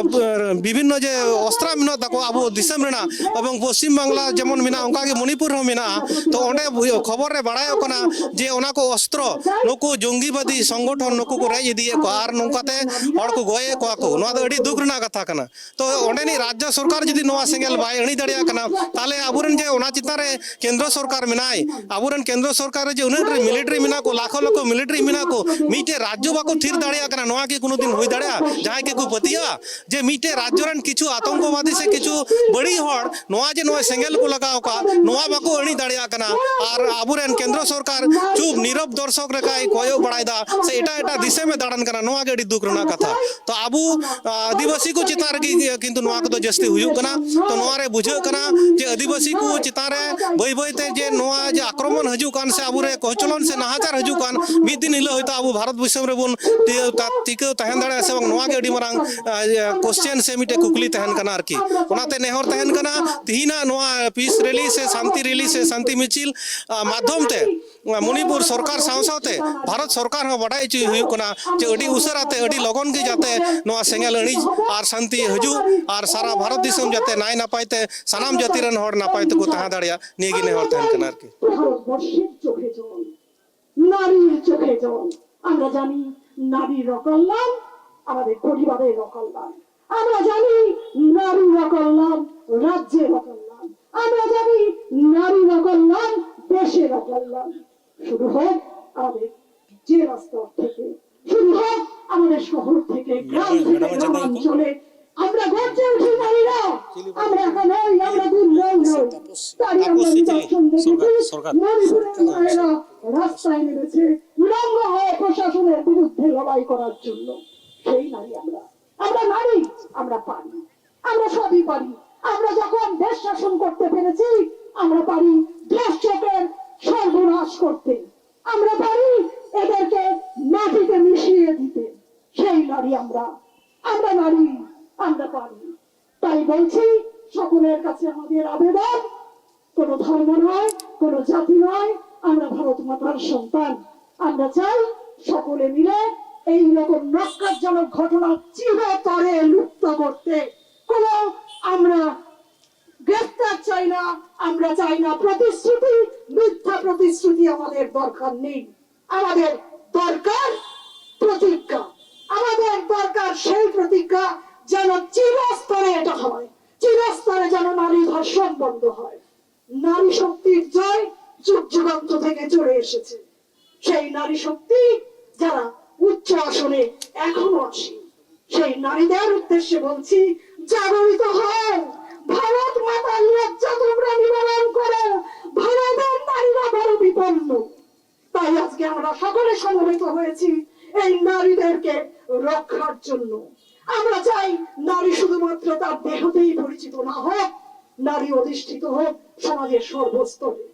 ᱵᱤᱵᱷᱤᱱᱱᱚ ᱡᱮ ᱚᱥᱛᱨᱟ ᱢᱮᱱᱟᱜ ᱛᱟᱠᱚᱣᱟ ᱟᱵᱚ ᱫᱤᱥᱚᱢ ᱨᱮᱱᱟᱜ, ᱮᱵᱚᱝ ᱯᱚᱥᱪᱤᱢ ᱵᱟᱝᱞᱟ ᱡᱮᱢᱚᱱ ᱢᱮᱱᱟᱜᱼᱟ, ᱚᱱᱠᱟᱜᱮ ᱢᱚᱱᱤᱯᱩᱨ ᱦᱚᱸ ᱢᱮᱱᱟᱜᱼᱟ᱾ ᱛᱚ ᱚᱸᱰᱮ ᱠᱷᱚᱵᱚᱨ ᱨᱮ ᱵᱟᱲᱟᱭᱚᱜ ᱠᱟᱱᱟ ᱡᱮ ᱚᱱᱟ ᱠᱚ ᱚᱥᱛᱨᱚ ᱱᱩᱠᱩ ᱡᱚᱝᱜᱤᱵᱟᱫᱤ ᱥᱚᱝᱜᱚᱴᱷᱚᱱ ᱱᱩᱠᱩ ᱠᱚ ᱨᱮᱡ ᱤᱫᱤᱭᱮᱫ ᱠᱚᱣᱟ ᱟᱨ ᱱᱚᱝᱠᱟᱛᱮ ᱦᱚᱲ ᱠᱚ ᱜᱚᱡ ᱮᱫ ᱠᱚᱣᱟ ᱠᱚ᱾ ᱱᱚᱣᱟ ᱫᱚ ᱟᱹᱰᱤ ᱫᱩᱠ ᱨᱮᱱᱟᱜ ᱠᱟᱛᱷᱟ ᱠᱟᱱᱟ᱾ ᱛᱚ ᱚᱸᱰᱮᱱᱤᱡ ᱨᱟᱡᱽᱡᱚ ᱥᱚᱨᱠᱟᱨ ᱡᱩᱫᱤ ᱱᱚᱣᱟ ᱥᱮᱸᱜᱮᱞ ᱵᱟᱭ ᱟᱹᱬᱤ ᱫᱟᱲᱮᱭᱟᱜ ᱠᱟᱱᱟ, ᱛᱟᱦᱞᱮ ᱟᱵᱚᱨᱮᱱ ᱡᱮ ᱚᱱᱟ ᱪᱮᱛᱟᱱ ᱨᱮ ᱠᱮᱱᱫᱨᱚ ᱥᱚᱨᱠᱟᱨ ᱢᱮᱱᱟᱭ, ᱟᱵᱚᱨᱮᱱ ᱠᱮᱱᱫᱨᱚ ᱥᱚᱨᱠᱟᱨ ᱨᱮ ᱡᱮ ᱩᱱᱟᱹᱜ ᱰᱷᱮᱨ ᱢᱤᱞᱤᱴᱟᱨᱤ ᱢᱮᱱᱟᱜ ᱠᱚ, ᱞᱟᱠᱷᱚ ᱞᱟᱠᱷᱚ ᱢᱤᱞᱤᱴᱟᱨᱤ ᱢᱮᱱᱟᱜ ᱠᱚ, ᱢᱤᱫᱴᱮᱡ ᱨᱟᱡᱽᱡᱚ ᱵᱟᱠᱚ ᱛᱷᱤᱨ ᱫᱟᱲᱮᱭᱟᱜ ᱠᱟᱱᱟ, ᱱᱚᱣᱟ ᱠᱤ ᱠᱳᱱᱳ ᱫᱤᱱ ᱦᱩᱭ ᱫᱟᱲᱮᱭᱟᱜᱼᱟ? ᱡᱟᱦᱟᱸᱭ ᱠᱤ ᱠᱚ ᱯᱟᱹᱛᱭᱟᱹᱜᱼᱟ ᱡᱮ ᱢᱤᱫᱴᱮᱡ ᱨᱟᱡᱽᱡᱚ ᱨᱮᱱ ᱠᱤᱪᱷᱩ ᱟᱛᱚᱝᱠᱚᱵᱟᱫᱤ ᱥᱮ ᱠᱤᱪᱷᱩ ᱵᱟᱹᱲᱤᱡ ᱦᱚᱲ ᱱᱚᱣᱟ ᱡᱮ ᱱᱚᱜᱼᱚᱭ ᱥᱮᱸᱜᱮᱞ ᱠᱚ ᱞᱟᱜᱟᱣ ᱠᱟᱜ, ᱱᱚᱣᱟ ᱵᱟᱠᱚ ᱟᱹᱬᱤ ᱫᱟᱲᱮᱭᱟᱜ ᱠᱟᱱᱟ, ᱟᱨ ᱟᱵᱚᱨᱮᱱ ᱠᱮᱱᱫᱨᱚ ᱥᱚᱨᱠᱟᱨ ᱪᱩᱯ ᱱᱤᱨᱚᱵ ᱫᱚᱨᱥᱚᱠ ᱞᱮᱠᱟᱭ ᱠᱚᱭᱚᱜ ᱵᱟᱲᱟᱭᱮᱫᱟ ᱥᱮ ᱮᱴᱟᱜ ᱮᱴᱟᱜ ᱫᱤᱥᱚᱢ ᱮ ᱫᱟᱬᱟᱱ ᱠᱟᱱᱟ, ᱱᱚᱣᱟ ᱜᱮ ᱟᱹᱰᱤ ᱫᱩᱠ ᱨᱮᱱᱟᱜ ᱠᱟᱛᱷᱟ᱾ ᱛᱚ ᱟᱵᱚ, ᱟ, ᱟᱹᱫᱤᱵᱟᱹᱥᱤ ᱠᱚ ᱪᱮᱛᱟᱱ ᱨᱮᱜᱮ ᱠᱤᱱᱛᱩ ᱱᱚᱣᱟ ᱠᱚᱫᱚ ᱡᱟᱹᱥᱛᱤ ᱦᱩᱭᱩᱜ ᱠᱟᱱᱟ᱾ ᱛᱚ ᱱᱚᱣᱟ ᱨᱮ ᱵᱩᱡᱷᱟᱹᱜ ᱠᱟᱱᱟ ᱡᱮ ᱟᱹᱫᱤᱵᱟᱹᱥᱤ ᱠᱚ ᱪᱮᱛᱟᱱ ᱨᱮ ᱵᱟᱹᱭ ᱵᱟᱹᱭ ᱛᱮ ᱡᱮ ᱱᱚᱣᱟ ᱡᱮ ᱟᱠᱨᱚᱢᱚᱱ ᱦᱤᱡᱩᱜ ᱠᱟᱱ ᱥᱮ ᱟᱵᱚ ᱨᱮ ᱠᱚᱪᱞᱚᱱ ᱥᱮ ᱱᱟᱦᱟᱪᱟᱨ ᱦᱤᱡᱩᱜ ᱠᱟᱱ, ᱢᱤᱫ ᱫᱤᱱ ᱦᱤᱞᱳᱜ ᱦᱚᱭᱛᱳ ᱟᱵᱚ ᱵᱷᱟᱨᱚᱛ ᱫᱤᱥᱚᱢ ᱨᱮᱵᱚᱱ ᱴᱤ-, ᱛᱟ-, ᱴᱤᱠᱟᱹᱣ ᱛᱟᱦᱮᱸ ᱫᱟᱲᱮᱭᱟᱜᱼᱟ ᱥᱮ ᱵᱟᱝ, ᱱᱚᱣᱟ ᱜᱮ ᱟᱹᱰᱤ ᱢᱟᱨᱟᱝ, ᱟ, ᱤᱭᱟᱹ, ᱠᱚᱥᱪᱮᱱ ᱥᱮ ᱢᱤᱫᱴᱮᱡ ᱠᱩᱠᱞᱤ ᱛᱟᱦᱮᱱ ᱠᱟᱱᱟ ᱟᱨᱠᱤ᱾ ᱚᱱᱟᱛᱮ ᱱᱮᱦᱚᱨ ᱛᱟᱦᱮᱱ ᱠᱟᱱᱟ, ᱛᱤᱦᱤᱧᱟᱜ ᱱᱚᱣᱟ ᱯᱤᱥ ᱨᱮᱞᱤ ᱥᱮ ᱥᱟᱱᱛᱤ ᱨᱮᱞᱤ ᱥᱮ ᱥᱟᱱᱛᱤ ᱢᱤᱪᱷᱤᱞ, ᱟ, ᱢᱟᱫᱽᱫᱷᱚᱢ ᱛᱮ ᱢᱚᱱᱤᱯᱩᱨ ᱥᱚᱨᱠᱟᱨ ᱥᱟᱶ ᱥᱟᱶᱛᱮ ᱵᱷᱟᱨᱚᱛ ᱥᱚᱨᱠᱟᱨ ᱦᱚᱸ ᱵᱟᱰᱟᱭ ᱦᱚᱪᱚᱭ ᱦᱩᱭᱩᱜ ᱠᱟᱱᱟ ᱡᱮ ᱟᱹᱰᱤ ᱩᱥᱟᱹᱨᱟ ᱛᱮ, ᱟᱹᱰᱤ ᱞᱚᱜᱚᱱ ᱜᱮ ᱡᱟᱛᱮ ᱱᱚᱣᱟ ᱥᱮᱸᱜᱮᱞ ᱟᱹᱬᱤᱡ ᱟᱨ ᱥᱟᱱᱛᱤ ᱦᱤᱡᱩᱜ ᱟᱨ ᱥᱟᱨᱟ ᱵᱷᱟᱨᱚᱛ ᱫᱤᱥᱚᱢ ᱡᱟᱛᱮ ᱱᱟᱭ ᱱᱟᱯᱟᱭ ᱛᱮ ᱥᱟᱱᱟᱢ ᱡᱟᱹᱛᱤ ᱨᱮᱱ ᱦᱚᱲ ᱱᱟᱯᱟᱭ ᱛᱮᱠᱚ ᱛᱟᱦᱮᱸ ᱫᱟᱲᱮᱭᱟᱜ, ᱱᱤᱭᱟᱹ ᱜᱮ ᱱᱮᱦᱚᱨ ᱛᱟᱦᱮᱱ ᱠᱟᱱᱟ ᱟᱨᱠᱤ᱾ ভারতবর্ষের চোখে জল, নারীর চোখে জল। আমরা জানি নারীর অকল্যাণ আমাদের পরিবারের অকল্যাণ, আমরা জানি নারীর অকল্যাণ রাজ্যের অকল্যাণ, আমরা জানি নারীর অকল্যাণ দেশের অকল্যাণ। শুরু হোক আমাদের জেলা স্তর থেকে, শুরু হোক আমাদের শহর থেকে, গ্রাম থেকে, গ্রামাঞ্চলে। আমরা গর্জে উঠি নারীরা, আমরা একা নই, আমরা দুর্বল নই। তারই আমরা নিদর্শন দেখেছি, মণিপুরের মায়েরা রাস্তায় নেমেছে উলঙ্গ হয়ে প্রশাসনের বিরুদ্ধে লড়াই করার জন্য। সেই নারী আমরা, আমরা নারী, আমরা পারি, আমরা সবই পারি। আমরা যখন দেশ শাসন করতে পেরেছি, আমরা পারি দুষ্টদের সর্বনাশ করতে, আমরা পারি এদেরকে মাটিতে মিশিয়ে দিতে। সেই নারী আমরা, আমরা নারী, আমরা পারি। তাই বলছি, সকলের কাছে আমাদের আবেদন, কোনো ধর্ম নয়, কোনো জাতি নয়, আমরা ভারত মাতার সন্তান। আমরা চাই সকলে মিলে এই রকম ন্যক্কারজনক ঘটনা চিরতরে লুপ্ত করতে। কোনো আমরা গ্রেফতার চাই না, আমরা চাই না প্রতিশ্রুতি, মিথ্যা প্রতিশ্রুতি আমাদের দরকার নেই। আমাদের দরকার প্রতিজ্ঞা, আমাদের দরকার সেই প্রতিজ্ঞা যেন চিরস্তরে এটা হয়, চিরস্তরে যেন নারী ধর্ষণ বন্ধ হয়। নারী শক্তির জয় যুগ যুগান্ত থেকে চলে এসেছে। সেই নারী শক্তি যারা উচ্চ আসনে এখনো আসে, সেই নারীদের উদ্দেশ্যে বলছি, জাগরিত হও, ভারত মাতার লজ্জা তোমরা নিবারণ করো। ভারতের নারীরা বড় বিপন্ন। তাই আজকে আমরা সকলে সমবেত হয়েছি এই নারীদেরকে রক্ষার জন্য। আমরা চাই নারী শুধুমাত্র তার দেহতেই পরিচিত না হোক, নারী অধিষ্ঠিত হোক সমাজের সর্বস্তরে।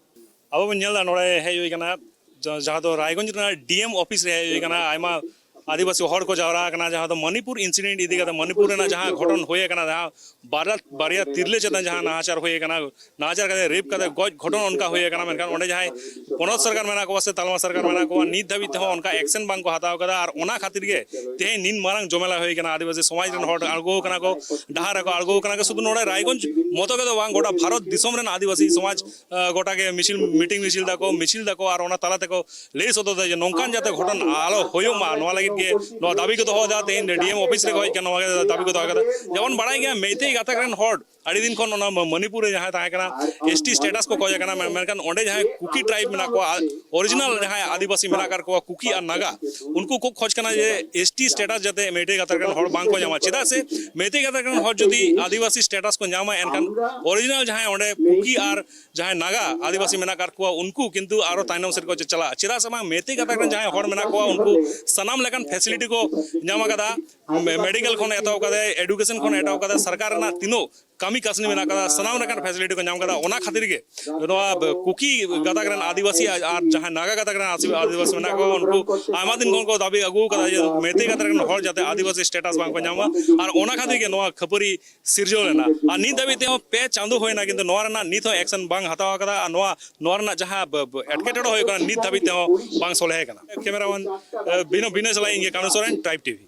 ᱟᱵᱚ ᱵᱚᱱ ᱧᱮᱞ ᱮᱫᱟ, ᱱᱚᱰᱮ ᱦᱮᱡ ᱦᱩᱭ ᱟᱠᱟᱱᱟ, ᱡᱟ- ᱡᱟᱦᱟᱸ ᱫᱚ ᱨᱟᱭᱜᱚᱸᱡᱽ ᱨᱮᱱᱟᱜ ᱰᱤ ᱮᱢ ᱚᱯᱷᱤᱥ ᱨᱮ ᱦᱮᱡ ᱦᱩᱭ ᱟᱠᱟᱱᱟ᱾ ᱟᱭᱢᱟ ᱟᱹᱫᱤᱵᱟᱹᱥᱤ ᱦᱚᱲ ᱠᱚ ᱡᱟᱣᱨᱟ ᱟᱠᱟᱱᱟ, ᱡᱟᱦᱟᱸ ᱫᱚ ᱢᱚᱱᱤᱯᱩᱨ ᱤᱱᱥᱤᱰᱮᱱᱴ ᱤᱫᱤ ᱠᱟᱛᱮ, ᱢᱚᱱᱤᱯᱩᱨ ᱨᱮᱱᱟᱜ ᱡᱟᱦᱟᱸ ᱜᱷᱚᱴᱚᱱ ᱦᱩᱭ ᱟᱠᱟᱱᱟ, ᱡᱟᱦᱟᱸ ᱵᱟᱨᱭᱟ ᱵᱟᱨᱭᱟ ᱛᱤᱨᱞᱟᱹ ᱪᱮᱛᱟᱱ ᱡᱟᱦᱟᱸ ᱱᱟᱦᱟᱪᱟᱨ ᱦᱩᱭ ᱟᱠᱟᱱᱟ, ᱱᱟᱦᱟᱪᱟᱨ ᱠᱟᱛᱮ ᱨᱮᱯ ᱠᱟᱛᱮ ᱜᱚᱡ ᱜᱷᱚᱴᱚᱱ ᱚᱱᱠᱟ ᱦᱩᱭ ᱟᱠᱟᱱᱟ᱾ ᱢᱮᱱᱠᱷᱟᱱ ᱚᱸᱰᱮ ᱡᱟᱦᱟᱸᱭ ᱯᱚᱱᱚᱛ ᱥᱚᱨᱠᱟᱨ ᱢᱮᱱᱟᱜ ᱠᱚᱣᱟ ᱥᱮ ᱛᱟᱞᱢᱟ ᱥᱚᱨᱠᱟᱨ ᱢᱮᱱᱟᱜ ᱠᱚᱣᱟ, ᱱᱤᱛ ᱫᱷᱟᱹᱵᱤᱡ ᱛᱮᱦᱚᱸ ᱚᱱᱠᱟ ᱮᱠᱥᱮᱱ ᱵᱟᱝ ᱠᱚ ᱦᱟᱛᱟᱣ ᱠᱟᱫᱟ᱾ ᱟᱨ ᱚᱱᱟ ᱠᱷᱟᱹᱛᱤᱨ ᱜᱮ ᱛᱮᱦᱮᱧ ᱱᱤᱱ ᱢᱟᱨᱟᱝ ᱡᱚᱢᱮᱞᱟ ᱦᱩᱭ ᱟᱠᱟᱱᱟ᱾ ᱟᱹᱫᱤᱵᱟᱹᱥᱤ ᱥᱚᱢᱟᱡᱽ ᱨᱮᱱ ᱦᱚᱲ ᱟᱬᱜᱚ ᱟᱠᱟᱱᱟ ᱠᱚ, ᱰᱟᱦᱟᱨ ᱨᱮᱠᱚ ᱟᱬᱜᱚ ᱟᱠᱟᱱᱟ ᱠᱚ᱾ ᱥᱩᱫᱷᱩ ᱱᱚᱰᱮ ᱨᱟᱭᱜᱚᱸᱡᱽ ᱢᱚᱛᱚ ᱜᱮ ᱫᱚ ᱵᱟᱝ, ᱜᱚᱴᱟ ᱵᱷᱟᱨᱚᱛ ᱫᱤᱥᱚᱢ ᱨᱮᱱ ᱟᱹᱫᱤᱵᱟᱹᱥᱤ ᱥᱚᱢᱟᱡᱽ ᱟᱸ, ᱜᱚᱴᱟ ᱜᱮ ᱢᱤᱪᱷᱤᱞ, ᱢᱤᱴᱤᱝ ᱢᱤᱪᱷᱤᱞ ᱫᱟᱠᱚ, ᱢᱤᱪᱷᱤᱞ ᱫᱟᱠᱚ ᱟᱨ ᱚᱱᱟ ᱛᱟᱞᱟ ᱛᱮᱠᱚ ᱞᱟᱹᱭ ᱥᱚᱫᱚᱨ ᱫᱟ ᱡᱮ ᱱᱚᱝᱠᱟᱱ ᱡᱟᱛᱮ ᱜᱷᱚᱴᱚᱱ ᱟᱞᱚ ᱦᱩᱭᱩᱜ ᱢᱟ, ᱱᱚᱣᱟ ᱞᱟᱹᱜᱤᱫ ᱜᱮ ᱱᱚᱣᱟ ᱫᱟᱹᱵᱤ ᱠᱚ ᱫᱚᱦᱚ ᱮᱫᱟ᱾ ᱛᱮᱦᱮᱧ ᱰᱤ ᱮᱢ ᱚᱯᱷᱤᱥ ᱨᱮᱠᱚ ᱦᱮᱡ ᱠᱟᱱᱟ, ᱱᱚᱣᱟ ᱜᱮ ᱫᱟᱹᱵᱤ ᱠᱚ ᱫᱚᱦᱚ ᱠᱟᱫᱟ᱾ ᱡᱮᱢᱚᱱ ᱵᱟᱲᱟᱭ ᱜᱮᱭᱟ, ᱢᱮᱭᱛᱮᱭ ᱜᱟᱛᱟᱠ ᱨᱮᱱ ᱦᱚᱲ ᱟᱹᱰᱤ ᱫᱤᱱ ᱠᱷᱚᱱ ᱚᱱᱟ ᱢᱚ-, ᱢᱚᱱᱤᱯᱩᱨ ᱨᱮ ᱡᱟᱦᱟᱸᱭ ᱛᱟᱦᱮᱸ ᱠᱟᱱᱟ, ᱮᱥ ᱴᱤ ᱥᱴᱮᱴᱟᱥ ᱠᱚ ᱠᱷᱚᱡ ᱠᱟᱱᱟ, ᱢᱮ-, ᱢᱮᱱᱠᱷᱟᱱ ᱚᱸᱰᱮ ᱡᱟᱦᱟᱸᱭ ᱠᱩᱠᱤ ᱴᱨᱟᱭᱤᱵᱽ ᱢᱮᱱᱟᱜ ᱠᱚᱣᱟ, ᱚᱨᱤᱡᱤᱱᱟᱞ ᱡᱟᱦᱟᱸᱭ ᱟᱹᱫᱤᱵᱟᱹᱥᱤ ᱢᱮᱱᱟᱜ ᱟᱠᱟᱫ ᱠᱚᱣᱟ, ᱠᱩᱠᱤ ᱟᱨ ᱱᱟᱜᱟ, ᱩᱱᱠᱩ ᱠᱚ ᱠᱷᱚᱡ ᱠᱟᱱᱟ ᱡᱮ ᱮᱥ ᱴᱤ ᱥᱴᱮᱴᱟᱥ ᱡᱟᱛᱮ ᱢᱮᱭᱛᱮᱭ ᱜᱟᱛᱟᱠ ᱨᱮᱱ ᱦᱚᱲ ᱵᱟᱝ ᱠᱚ ᱧᱟᱢᱟ᱾ ᱪᱮᱫᱟᱜ ᱥᱮ ᱢᱮᱭᱛᱮᱭ ᱜᱟᱛᱟᱠ ᱨᱮᱱ ᱦᱚᱲ ᱡᱩᱫᱤ ᱟᱹᱫᱤᱵᱟᱹᱥᱤ ᱥᱴᱮᱴᱟᱥ ᱠᱚ ᱧᱟᱢᱟ, ᱮᱱᱠᱷᱟᱱ ᱚᱨᱤᱡᱤᱱᱟᱞ ᱡᱟᱦᱟᱸᱭ ᱚᱸᱰᱮ ᱠᱩᱠᱤ ᱟᱨ ᱡᱟᱦᱟᱸᱭ ᱱᱟᱜᱟ ᱟᱹᱫᱤᱵᱟᱹᱥᱤ ᱢᱮᱱᱟᱜ ᱟᱠᱟᱫ ᱠᱚᱣᱟ, ᱩᱱᱠᱩ ᱠᱤᱱᱛᱩ ᱟᱨᱚ ᱛᱟᱭᱱᱚᱢ ᱥᱮᱫ ᱠᱚ ᱪᱟᱞᱟᱜᱼᱟ᱾ ᱪᱮᱫᱟᱜ ᱥᱮ ᱵᱟᱝ, ᱢᱮᱭᱛᱮᱭ ᱜᱟᱛᱟᱠ ᱨᱮᱱ ᱡᱟᱦᱟᱸᱭ ᱦᱚᱲ ᱢᱮᱱᱟᱜ ᱠᱚᱣᱟ, ᱩᱱᱠᱩ ᱥᱟᱱᱟᱢ ᱞᱮᱠᱟᱱ ᱯᱷᱮᱥᱤᱞᱤᱴᱤ ᱠᱚ ᱧᱟᱢ ᱟᱠᱟᱫᱟ᱾ ᱢᱮ-, ᱢᱮᱰᱤᱠᱮᱞ ᱠᱷᱚᱱ ᱮᱛᱚᱦᱚᱵ ᱠᱟᱛᱮ, ᱮᱰᱩᱠᱮᱥᱚᱱ ᱠᱷᱚᱱ ᱮᱛᱚᱦᱚᱵ ᱠᱟᱛᱮ, ᱥᱚᱨᱠᱟᱨ ᱨᱮᱱᱟᱜ ᱛᱤᱱᱟᱹᱜ ᱠᱟᱹᱢᱤ ᱠᱟᱹᱥᱱᱤ ᱢᱮᱱᱟᱜ ᱟᱠᱟᱫᱟ, ᱥᱟᱱᱟᱢ ᱞᱮᱠᱟᱱ ᱯᱷᱮᱥᱤᱞᱤᱴᱤ ᱠᱚ ᱧᱟᱢ ᱟᱠᱟᱫᱟ᱾ ᱚᱱᱟ ᱠᱷᱟᱹᱛᱤᱨ ᱜᱮ ᱱᱚᱣᱟ ᱠᱩᱠᱤ ᱜᱟᱛᱟᱠ ᱨᱮᱱ ᱟᱹᱫᱤᱵᱟᱹᱥᱤ ᱟᱨ ᱡᱟᱦᱟᱸᱭ ᱱᱟᱜᱟ ᱜᱟᱛᱟᱠ ᱨᱮᱱ ᱟᱹᱫᱤᱵᱟᱹᱥᱤ ᱢᱮᱱᱟᱜ ᱠᱚᱣᱟ, ᱩᱱᱠᱩ ᱟᱭᱢᱟ ᱫᱤᱱ ᱠᱷᱚᱱ ᱠᱚ ᱫᱟᱹᱵᱤ ᱟᱹᱜᱩ ᱟᱠᱟᱫᱟ ᱡᱮ ᱢᱮᱭᱛᱮᱭ ᱜᱟᱛᱟᱠ ᱨᱮᱱ ᱦᱚᱲ ᱡᱟᱛᱮ ᱟᱹᱫᱤᱵᱟᱹᱥᱤ ᱥᱴᱮᱴᱟᱥ ᱵᱟᱝ ᱠᱚ ᱧᱟᱢᱟ᱾ ᱟᱨ ᱚᱱᱟ ᱠᱷᱟᱹᱛᱤᱨ ᱜᱮ ᱱᱚᱣᱟ ᱠᱷᱟᱹᱯᱟᱹᱨᱤ ᱥᱤᱨᱡᱟᱹᱣ ᱞᱮᱱᱟ᱾ ᱟᱨ ᱱᱤᱛ ᱫᱷᱟᱹᱵᱤᱡ ᱛᱮᱦᱚᱸ ᱯᱮ ᱪᱟᱸᱫᱳ ᱦᱩᱭᱱᱟ, ᱠᱤᱱᱛᱩ ᱱᱚᱣᱟ ᱨᱮᱱᱟᱜ ᱱᱤᱛ ᱦᱚᱸ ᱮᱠᱥᱮᱱ ᱵᱟᱝ ᱦᱟᱛᱟᱣ ᱟᱠᱟᱫᱟ᱾ ᱟᱨ ᱱᱚᱣᱟ, ᱱᱚᱣᱟ ᱨᱮᱱᱟᱜ ᱡᱟᱦᱟᱸ ᱵ-, ᱵ-, ᱮᱴᱠᱮᱴᱚᱬᱮ ᱦᱩᱭᱩᱜ ᱠᱟᱱᱟ, ᱱᱤᱛ ᱫᱷᱟᱹᱵᱤᱡ ᱛᱮᱦᱚᱸ ᱵᱟᱝ ᱥᱚᱞᱦᱮ ᱟᱠᱟᱱᱟ᱾ ᱠᱮᱢᱮᱨᱟᱢᱮᱱ, ᱟᱸ, ᱵᱤᱱᱚ-, ᱵᱤᱱᱚᱭ ᱥᱟᱞᱟᱜ ᱤᱧ ᱜᱮ ᱠᱟᱹᱱᱩ ᱥᱚᱨᱮᱱ, ᱴᱨᱟᱭᱤᱵᱽ ᱴᱤᱵᱷᱤ᱾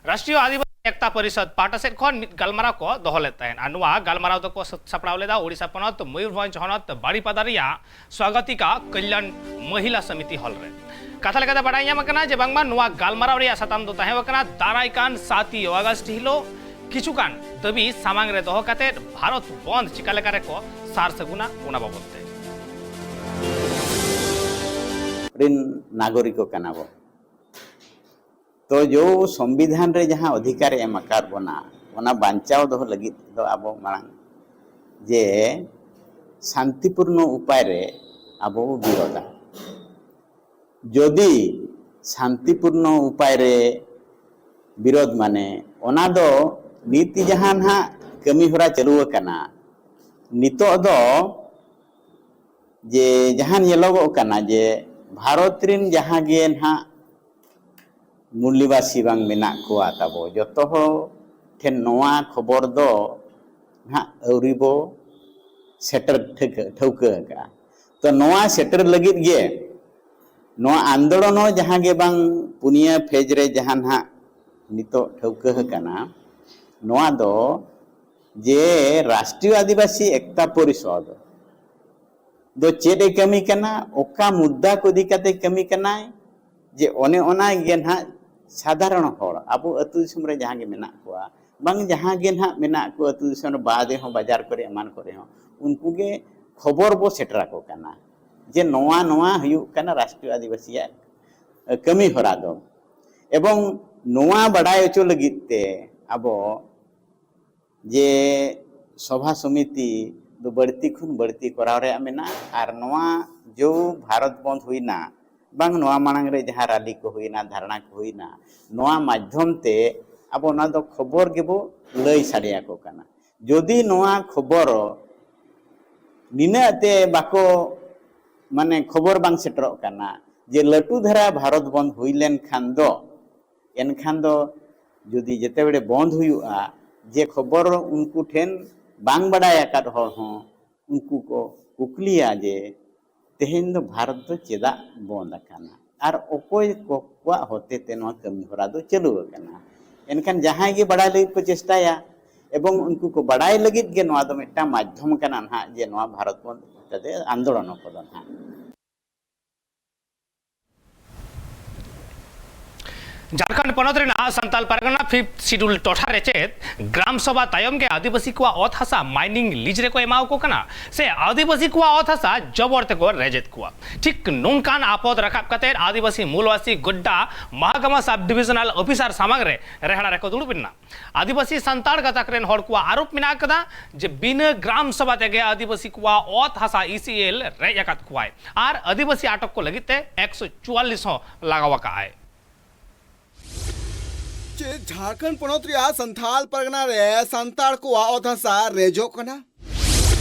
ᱨᱟᱥᱴᱨᱤᱭᱚ ᱟᱹᱫᱤᱵᱟᱹᱥᱤ ᱮᱠᱛᱟ ᱯᱚᱨᱤᱥᱚᱫᱽ ᱯᱟᱦᱴᱟ ᱥᱮᱫ ᱠᱷᱚᱱ ᱢᱤᱫ ᱜᱟᱞᱢᱟᱨᱟᱣ ᱠᱚ ᱫᱚᱦᱚ ᱞᱮᱫ ᱛᱟᱦᱮᱸᱫ ᱟᱨ ᱱᱚᱣᱟ ᱜᱟᱞᱢᱟᱨᱟᱣ ᱫᱚᱠᱚ ᱥᱟᱹᱛ ᱥᱟᱯᱲᱟᱣ ᱞᱮᱫᱟ ᱳᱰᱤᱥᱟ ᱯᱚᱱᱚᱛ ᱢᱚᱭᱩᱨᱵᱷᱚᱸᱡᱽ ᱦᱚᱱᱚᱛ ᱵᱟᱲᱤᱯᱟᱫᱟ ᱨᱮᱭᱟᱜ ᱥᱣᱟᱜᱚᱛᱤᱠᱟ ᱠᱚᱞᱭᱟᱱ ᱢᱚᱦᱤᱞᱟ ᱥᱚᱢᱤᱛᱤ ᱦᱚᱞ ᱨᱮ᱾ ᱠᱟᱛᱷᱟ ᱞᱮᱠᱟᱛᱮ ᱵᱟᱰᱟᱭ ᱧᱟᱢ ᱟᱠᱟᱱᱟ ᱡᱮ ᱵᱟᱝᱢᱟ ᱱᱚᱣᱟ ᱜᱟᱞᱢᱟᱨᱟᱣ ᱨᱮᱭᱟᱜ ᱥᱟᱛᱟᱢ ᱫᱚ ᱛᱟᱦᱮᱸ ᱠᱟᱱᱟ ᱫᱟᱨᱟᱭ ᱠᱟᱱ ᱥᱟᱛ ᱟᱜᱚᱥᱴ ᱦᱤᱞᱳᱜ ᱠᱤᱪᱷᱩ ᱜᱟᱱ ᱫᱟᱹᱵᱤ ᱥᱟᱢᱟᱝ ᱨᱮ ᱫᱚᱦᱚ ᱠᱟᱛᱮ ᱵᱷᱟᱨᱚᱛ ᱵᱚᱱᱫ ᱪᱤᱠᱟ ᱞᱮᱠᱟ ᱨᱮᱠᱚ ᱥᱟᱨ ᱥᱟᱹᱜᱩᱱᱟ, ᱚᱱᱟ ᱵᱟᱵᱚᱛ ᱛᱮ᱾ ᱨᱤᱱ ᱱᱟᱜᱚᱨᱤᱠ ᱠᱟᱱᱟ ᱵᱚ᱾ ᱛᱚ ᱡᱚ ᱥᱚᱝᱵᱤᱫᱷᱟᱱ ᱨᱮ ᱡᱟᱦᱟᱸ ᱚᱫᱷᱤᱠᱟᱨ ᱮ ᱮᱢ ᱟᱠᱟᱫ ᱵᱚᱱᱟ, ᱚᱱᱟ ᱵᱟᱧᱪᱟᱣ ᱫᱚᱦᱚ ᱞᱟᱹᱜᱤᱫ ᱫᱚ ᱟᱵᱚ ᱢᱟᱲᱟᱝ ᱡᱮ ᱥᱟᱱᱛᱤᱯᱩᱨᱱᱚ ᱩᱯᱟᱭ ᱨᱮ ᱟᱵᱚ ᱵᱚ ᱵᱤᱨᱳᱫᱟ᱾ ᱡᱚᱫᱤ ᱥᱟᱱᱛᱤᱯᱩᱨᱱᱚ ᱩᱯᱟᱭ ᱨᱮ ᱵᱤᱨᱳᱫ ᱢᱟᱱᱮ ᱚᱱᱟ ᱫᱚ ᱱᱤᱛ ᱡᱟᱦᱟᱸ ᱱᱟᱦᱟᱜ ᱠᱟᱹᱢᱤ ᱦᱚᱨᱟ ᱪᱟᱹᱞᱩ ᱟᱠᱟᱱᱟ, ᱱᱤᱛᱚᱜ ᱫᱚ ᱡᱮ ᱡᱟᱦᱟᱸ ᱧᱮᱞᱚᱜᱚᱜ ᱠᱟᱱᱟ ᱡᱮ ᱵᱷᱟᱨᱚᱛ ᱨᱤᱱ ᱡᱟᱦᱟᱸ ᱜᱮ ᱱᱟᱦᱟᱜ ᱢᱩᱞ ᱱᱤᱵᱟᱥᱤ ᱵᱟᱝ ᱢᱮᱱᱟᱜ ᱠᱚᱣᱟ ᱛᱟᱵᱚ, ᱡᱚᱛᱚ ᱦᱚᱲ ᱴᱷᱮᱱ ᱱᱚᱣᱟ ᱠᱷᱚᱵᱚᱨ ᱫᱚ ᱱᱟᱦᱟᱜ ᱟᱹᱣᱨᱤ ᱵᱚ ᱥᱮᱴᱮᱨ ᱴᱷᱟᱹᱣᱠᱟᱹ, ᱴᱷᱟᱹᱣᱠᱟᱹ ᱟᱠᱟᱫᱼᱟ᱾ ᱛᱚ ᱱᱚᱣᱟ ᱥᱮᱴᱮᱨ ᱞᱟᱹᱜᱤᱫ ᱜᱮ ᱱᱚᱣᱟ ᱟᱱᱫᱳᱞᱚᱱ ᱦᱚᱸ ᱡᱟᱦᱟᱸ ᱜᱮ ᱵᱟᱝ ᱯᱩᱱᱭᱟᱹ ᱯᱷᱮᱡᱽ ᱨᱮ ᱡᱟᱦᱟᱸ ᱱᱟᱦᱟᱜ ᱱᱤᱛᱚᱜ ᱴᱷᱟᱹᱣᱠᱟᱹ ᱟᱠᱟᱱᱟ, ᱱᱚᱣᱟ ᱫᱚ ᱡᱮ ᱨᱟᱥᱴᱨᱤᱭᱚ ᱟᱹᱫᱤᱵᱟᱹᱥᱤ ᱮᱠᱛᱟ ᱯᱚᱨᱤᱥᱚᱫᱽ ᱫᱚ ᱪᱮᱫ ᱮ ᱠᱟᱹᱢᱤ ᱠᱟᱱᱟ, ᱚᱠᱟ ᱢᱩᱫᱽᱫᱟ ᱠᱚ ᱤᱫᱤ ᱠᱟᱛᱮ ᱠᱟᱹᱢᱤ ᱠᱟᱱᱟᱭ, ᱡᱮ ᱚᱱᱮ ᱚᱱᱟ ᱜᱮ ᱱᱟᱦᱟᱜ ᱥᱟᱫᱷᱟᱨᱚᱱ ᱦᱚᱲ ᱟᱵᱚ ᱟᱹᱛᱩ ᱫᱤᱥᱚᱢ ᱨᱮ ᱡᱟᱦᱟᱸ ᱜᱮ ᱢᱮᱱᱟᱜ ᱠᱚᱣᱟ, ᱵᱟᱝ ᱡᱟᱦᱟᱸ ᱜᱮ ᱱᱟᱦᱟᱜ ᱢᱮᱱᱟᱜ ᱠᱚᱣᱟ ᱟᱹᱛᱩ ᱫᱤᱥᱚᱢ ᱨᱮ, ᱵᱟᱦᱨᱮ ᱦᱚᱸ, ᱵᱟᱡᱟᱨ ᱠᱚᱨᱮ, ᱮᱢᱟᱱ ᱠᱚᱨᱮ ᱦᱚᱸ, ᱩᱱᱠᱩ ᱜᱮ ᱠᱷᱚᱵᱚᱨ ᱵᱚ ᱥᱮᱴᱮᱨ ᱟᱠᱚ ᱠᱟᱱᱟ ᱡᱮ ᱱᱚᱣᱟ, ᱱᱚᱣᱟ ᱦᱩᱭᱩᱜ ᱠᱟᱱᱟ ᱨᱟᱥᱴᱨᱤᱭᱚ ᱟᱹᱫᱤᱵᱟᱹᱥᱤᱭᱟᱜ ᱠᱟᱹᱢᱤ ᱦᱚᱨᱟ ᱫᱚ᱾ ᱮᱵᱚᱝ ᱱᱚᱣᱟ ᱵᱟᱰᱟᱭ ᱦᱚᱪᱚ ᱞᱟᱹᱜᱤᱫ ᱛᱮ ᱟᱵᱚ ᱡᱮ ᱥᱚᱵᱷᱟ ᱥᱚᱢᱤᱛᱤ ᱫᱚ ᱵᱟᱹᱲᱛᱤ ᱠᱷᱚᱱ ᱵᱟᱹᱲᱛᱤ ᱠᱚᱨᱟᱣ ᱨᱮᱭᱟᱜ ᱢᱮᱱᱟᱜᱼᱟ᱾ ᱟᱨ ᱱᱚᱣᱟ ᱡᱚ ᱵᱷᱟᱨᱚᱛ ᱵᱚᱱᱫᱷ ᱦᱩᱭᱱᱟ, ᱵᱟᱝ ᱱᱚᱣᱟ ᱢᱟᱲᱟᱝ ᱨᱮ ᱡᱟᱦᱟᱸ ᱨᱟᱞᱤ ᱠᱚ ᱦᱩᱭᱱᱟ, ᱫᱷᱟᱨᱱᱟ ᱠᱚ ᱦᱩᱭᱱᱟ, ᱱᱚᱣᱟ ᱢᱟᱫᱽᱫᱷᱚᱢ ᱛᱮ ᱟᱵᱚ ᱱᱚᱣᱟ ᱫᱚ ᱠᱷᱚᱵᱚᱨ ᱜᱮᱵᱚ ᱞᱟᱹᱭ ᱥᱟᱰᱮ ᱟᱠᱚ ᱠᱟᱱᱟ᱾ ᱡᱩᱫᱤ ᱱᱚᱣᱟ ᱠᱷᱚᱵᱚᱨ ᱱᱤᱱᱟᱹᱜ ᱛᱮ ᱵᱟᱠᱚ, ᱢᱟᱱᱮ, ᱠᱷᱚᱵᱚᱨ ᱵᱟᱝ ᱥᱮᱴᱮᱨᱚᱜ ᱠᱟᱱᱟ ᱡᱮ ᱞᱟᱹᱴᱩ ᱫᱷᱟᱨᱟ ᱵᱷᱟᱨᱚᱛ ᱵᱚᱱᱫᱷ ᱦᱩᱭ ᱞᱮᱱᱠᱷᱟᱱ ᱫᱚ, ᱮᱱᱠᱷᱟᱱ ᱫᱚ ᱡᱩᱫᱤ ᱡᱮᱛᱮ ᱵᱮᱲᱮ ᱵᱚᱱᱫᱷ ᱦᱩᱭᱩᱜᱼᱟ, ᱡᱮ ᱠᱷᱚᱵᱚᱨ ᱩᱱᱠᱩ ᱴᱷᱮᱱ ᱵᱟᱝ ᱵᱟᱰᱟᱭ ᱟᱠᱟᱫ ᱦᱚᱲ ᱦᱚᱸ ᱩᱱᱠᱩ ᱠᱚ ᱠᱩᱠᱞᱤᱭᱟ ᱡᱮ ᱛᱮᱦᱮᱧ ᱫᱚ ᱵᱷᱟᱨᱚᱛ ᱫᱚ ᱪᱮᱫᱟᱜ ᱵᱚᱱᱫ ᱟᱠᱟᱱᱟ ᱟᱨ ᱚᱠᱚᱭ ᱠᱚ, ᱠᱚᱣᱟᱜ ᱦᱚᱛᱮ ᱛᱮ ᱱᱚᱣᱟ ᱠᱟᱹᱢᱤ ᱦᱚᱨᱟ ᱫᱚ ᱪᱟᱹᱞᱩ ᱟᱠᱟᱱᱟ᱾ ᱮᱱᱠᱷᱟᱱ ᱡᱟᱦᱟᱸᱭ ᱜᱮ ᱵᱟᱰᱟᱭ ᱞᱟᱹᱜᱤᱫ ᱠᱚ ᱪᱮᱥᱴᱟᱭᱟ, ᱮᱵᱚᱝ ᱩᱱᱠᱩ ᱠᱚ ᱵᱟᱰᱟᱭ ᱞᱟᱹᱜᱤᱫ ᱜᱮ ᱱᱚᱣᱟ ᱫᱚ ᱢᱤᱫᱴᱟᱝ ᱢᱟᱫᱽᱫᱷᱚᱢ ᱠᱟᱱᱟ ᱱᱟᱦᱟᱜ, ᱡᱮ ᱱᱚᱣᱟ ᱵᱷᱟᱨᱚᱛ ᱵᱚᱱᱫ ᱠᱟᱛᱮ ᱟᱱᱫᱳᱞᱚᱱ ᱠᱚᱫᱚ ᱱᱟᱦᱟᱜ᱾ ᱡᱷᱟᱲᱠᱷᱚᱸᱰ ᱯᱚᱱᱚᱛ ᱨᱮᱱᱟᱜ ᱥᱟᱱᱛᱟᱞ ᱯᱟᱨᱜᱟᱱᱟ ᱯᱷᱤᱯᱛᱷ ᱥᱤᱰᱩᱞ ᱴᱚᱴᱷᱟ ᱨᱮ ᱪᱮᱫ ᱜᱨᱟᱢ ᱥᱚᱵᱷᱟ ᱛᱟᱭᱚᱢ ᱜᱮ ᱟᱹᱫᱤᱵᱟᱹᱥᱤ ᱠᱚᱣᱟᱜ ᱚᱛ ᱦᱟᱥᱟ ᱢᱟᱭᱱᱤᱝ ᱞᱤᱡᱽ ᱨᱮᱠᱚ ᱮᱢᱟᱣᱟᱠᱚ ᱠᱟᱱᱟ ᱥᱮ ᱟᱹᱫᱤᱵᱟᱹᱥᱤ ᱠᱚᱣᱟᱜ ᱚᱛ ᱦᱟᱥᱟ ᱡᱚᱵᱚᱨ ᱛᱮᱠᱚ ᱨᱮᱡᱮᱫ ᱠᱚᱣᱟ? ᱴᱷᱤᱠ ᱱᱚᱝᱠᱟᱱ ᱟᱯᱚᱫ ᱨᱟᱠᱟᱵ ᱠᱟᱛᱮ ᱟᱹᱫᱤᱵᱟᱹᱥᱤ ᱢᱩᱞᱣᱟᱥᱤ ᱜᱚᱰᱰᱟ ᱢᱟᱦᱟᱜᱟᱢᱟ ᱥᱟᱵ ᱰᱤᱵᱤᱡᱚᱱᱟᱞ ᱚᱯᱷᱤᱥᱟᱨ ᱥᱟᱢᱟᱝ ᱨᱮ ᱨᱮᱦᱲᱟ ᱨᱮᱠᱚ ᱫᱩᱲᱩᱵ ᱮᱱᱟ᱾ ᱟᱹᱫᱤᱵᱟᱹᱥᱤ ᱥᱟᱱᱛᱟᱲ ᱜᱟᱛᱟᱠ ᱨᱮᱱ ᱦᱚᱲ ᱠᱚᱣᱟᱜ ᱟᱨᱳᱯ ᱢᱮᱱᱟᱜ ᱟᱠᱟᱫᱟ ᱡᱮ ᱵᱤᱱᱟᱹ ᱜᱨᱟᱢ ᱥᱚᱵᱷᱟ ᱛᱮᱜᱮ ᱟᱹᱫᱤᱵᱟᱹᱥᱤ ᱠᱚᱣᱟᱜ ᱚᱛ ᱦᱟᱥᱟ ᱤ ᱥᱤ ᱮᱞ ᱨᱮᱡ ᱟᱠᱟᱫ ᱠᱚᱣᱟᱭ ᱟᱨ ᱟᱹᱫᱤᱵᱟᱹᱥᱤ ᱟᱴᱚᱠ ᱠᱚ ᱞᱟᱹᱜᱤᱫ ᱛᱮ ᱮᱠᱥᱚ ᱪᱩᱣᱟᱞᱞᱤᱥ ᱦᱚᱸ ᱞᱟᱜᱟᱣ ᱟᱠᱟᱫᱼᱟᱭ᱾ ᱪᱮᱫ ᱡᱷᱟᱲᱠᱷᱚᱸᱰ ᱯᱚᱱᱚᱛ ᱨᱮᱭᱟᱜ ᱥᱟᱱᱛᱷᱟᱞ ᱯᱟᱨᱜᱟᱱᱟ ᱨᱮ ᱥᱟᱱᱛᱟᱲ ᱠᱚᱣᱟᱜ ᱚᱛ ᱦᱟᱥᱟ ᱨᱮᱡᱚᱜ ᱠᱟᱱᱟ?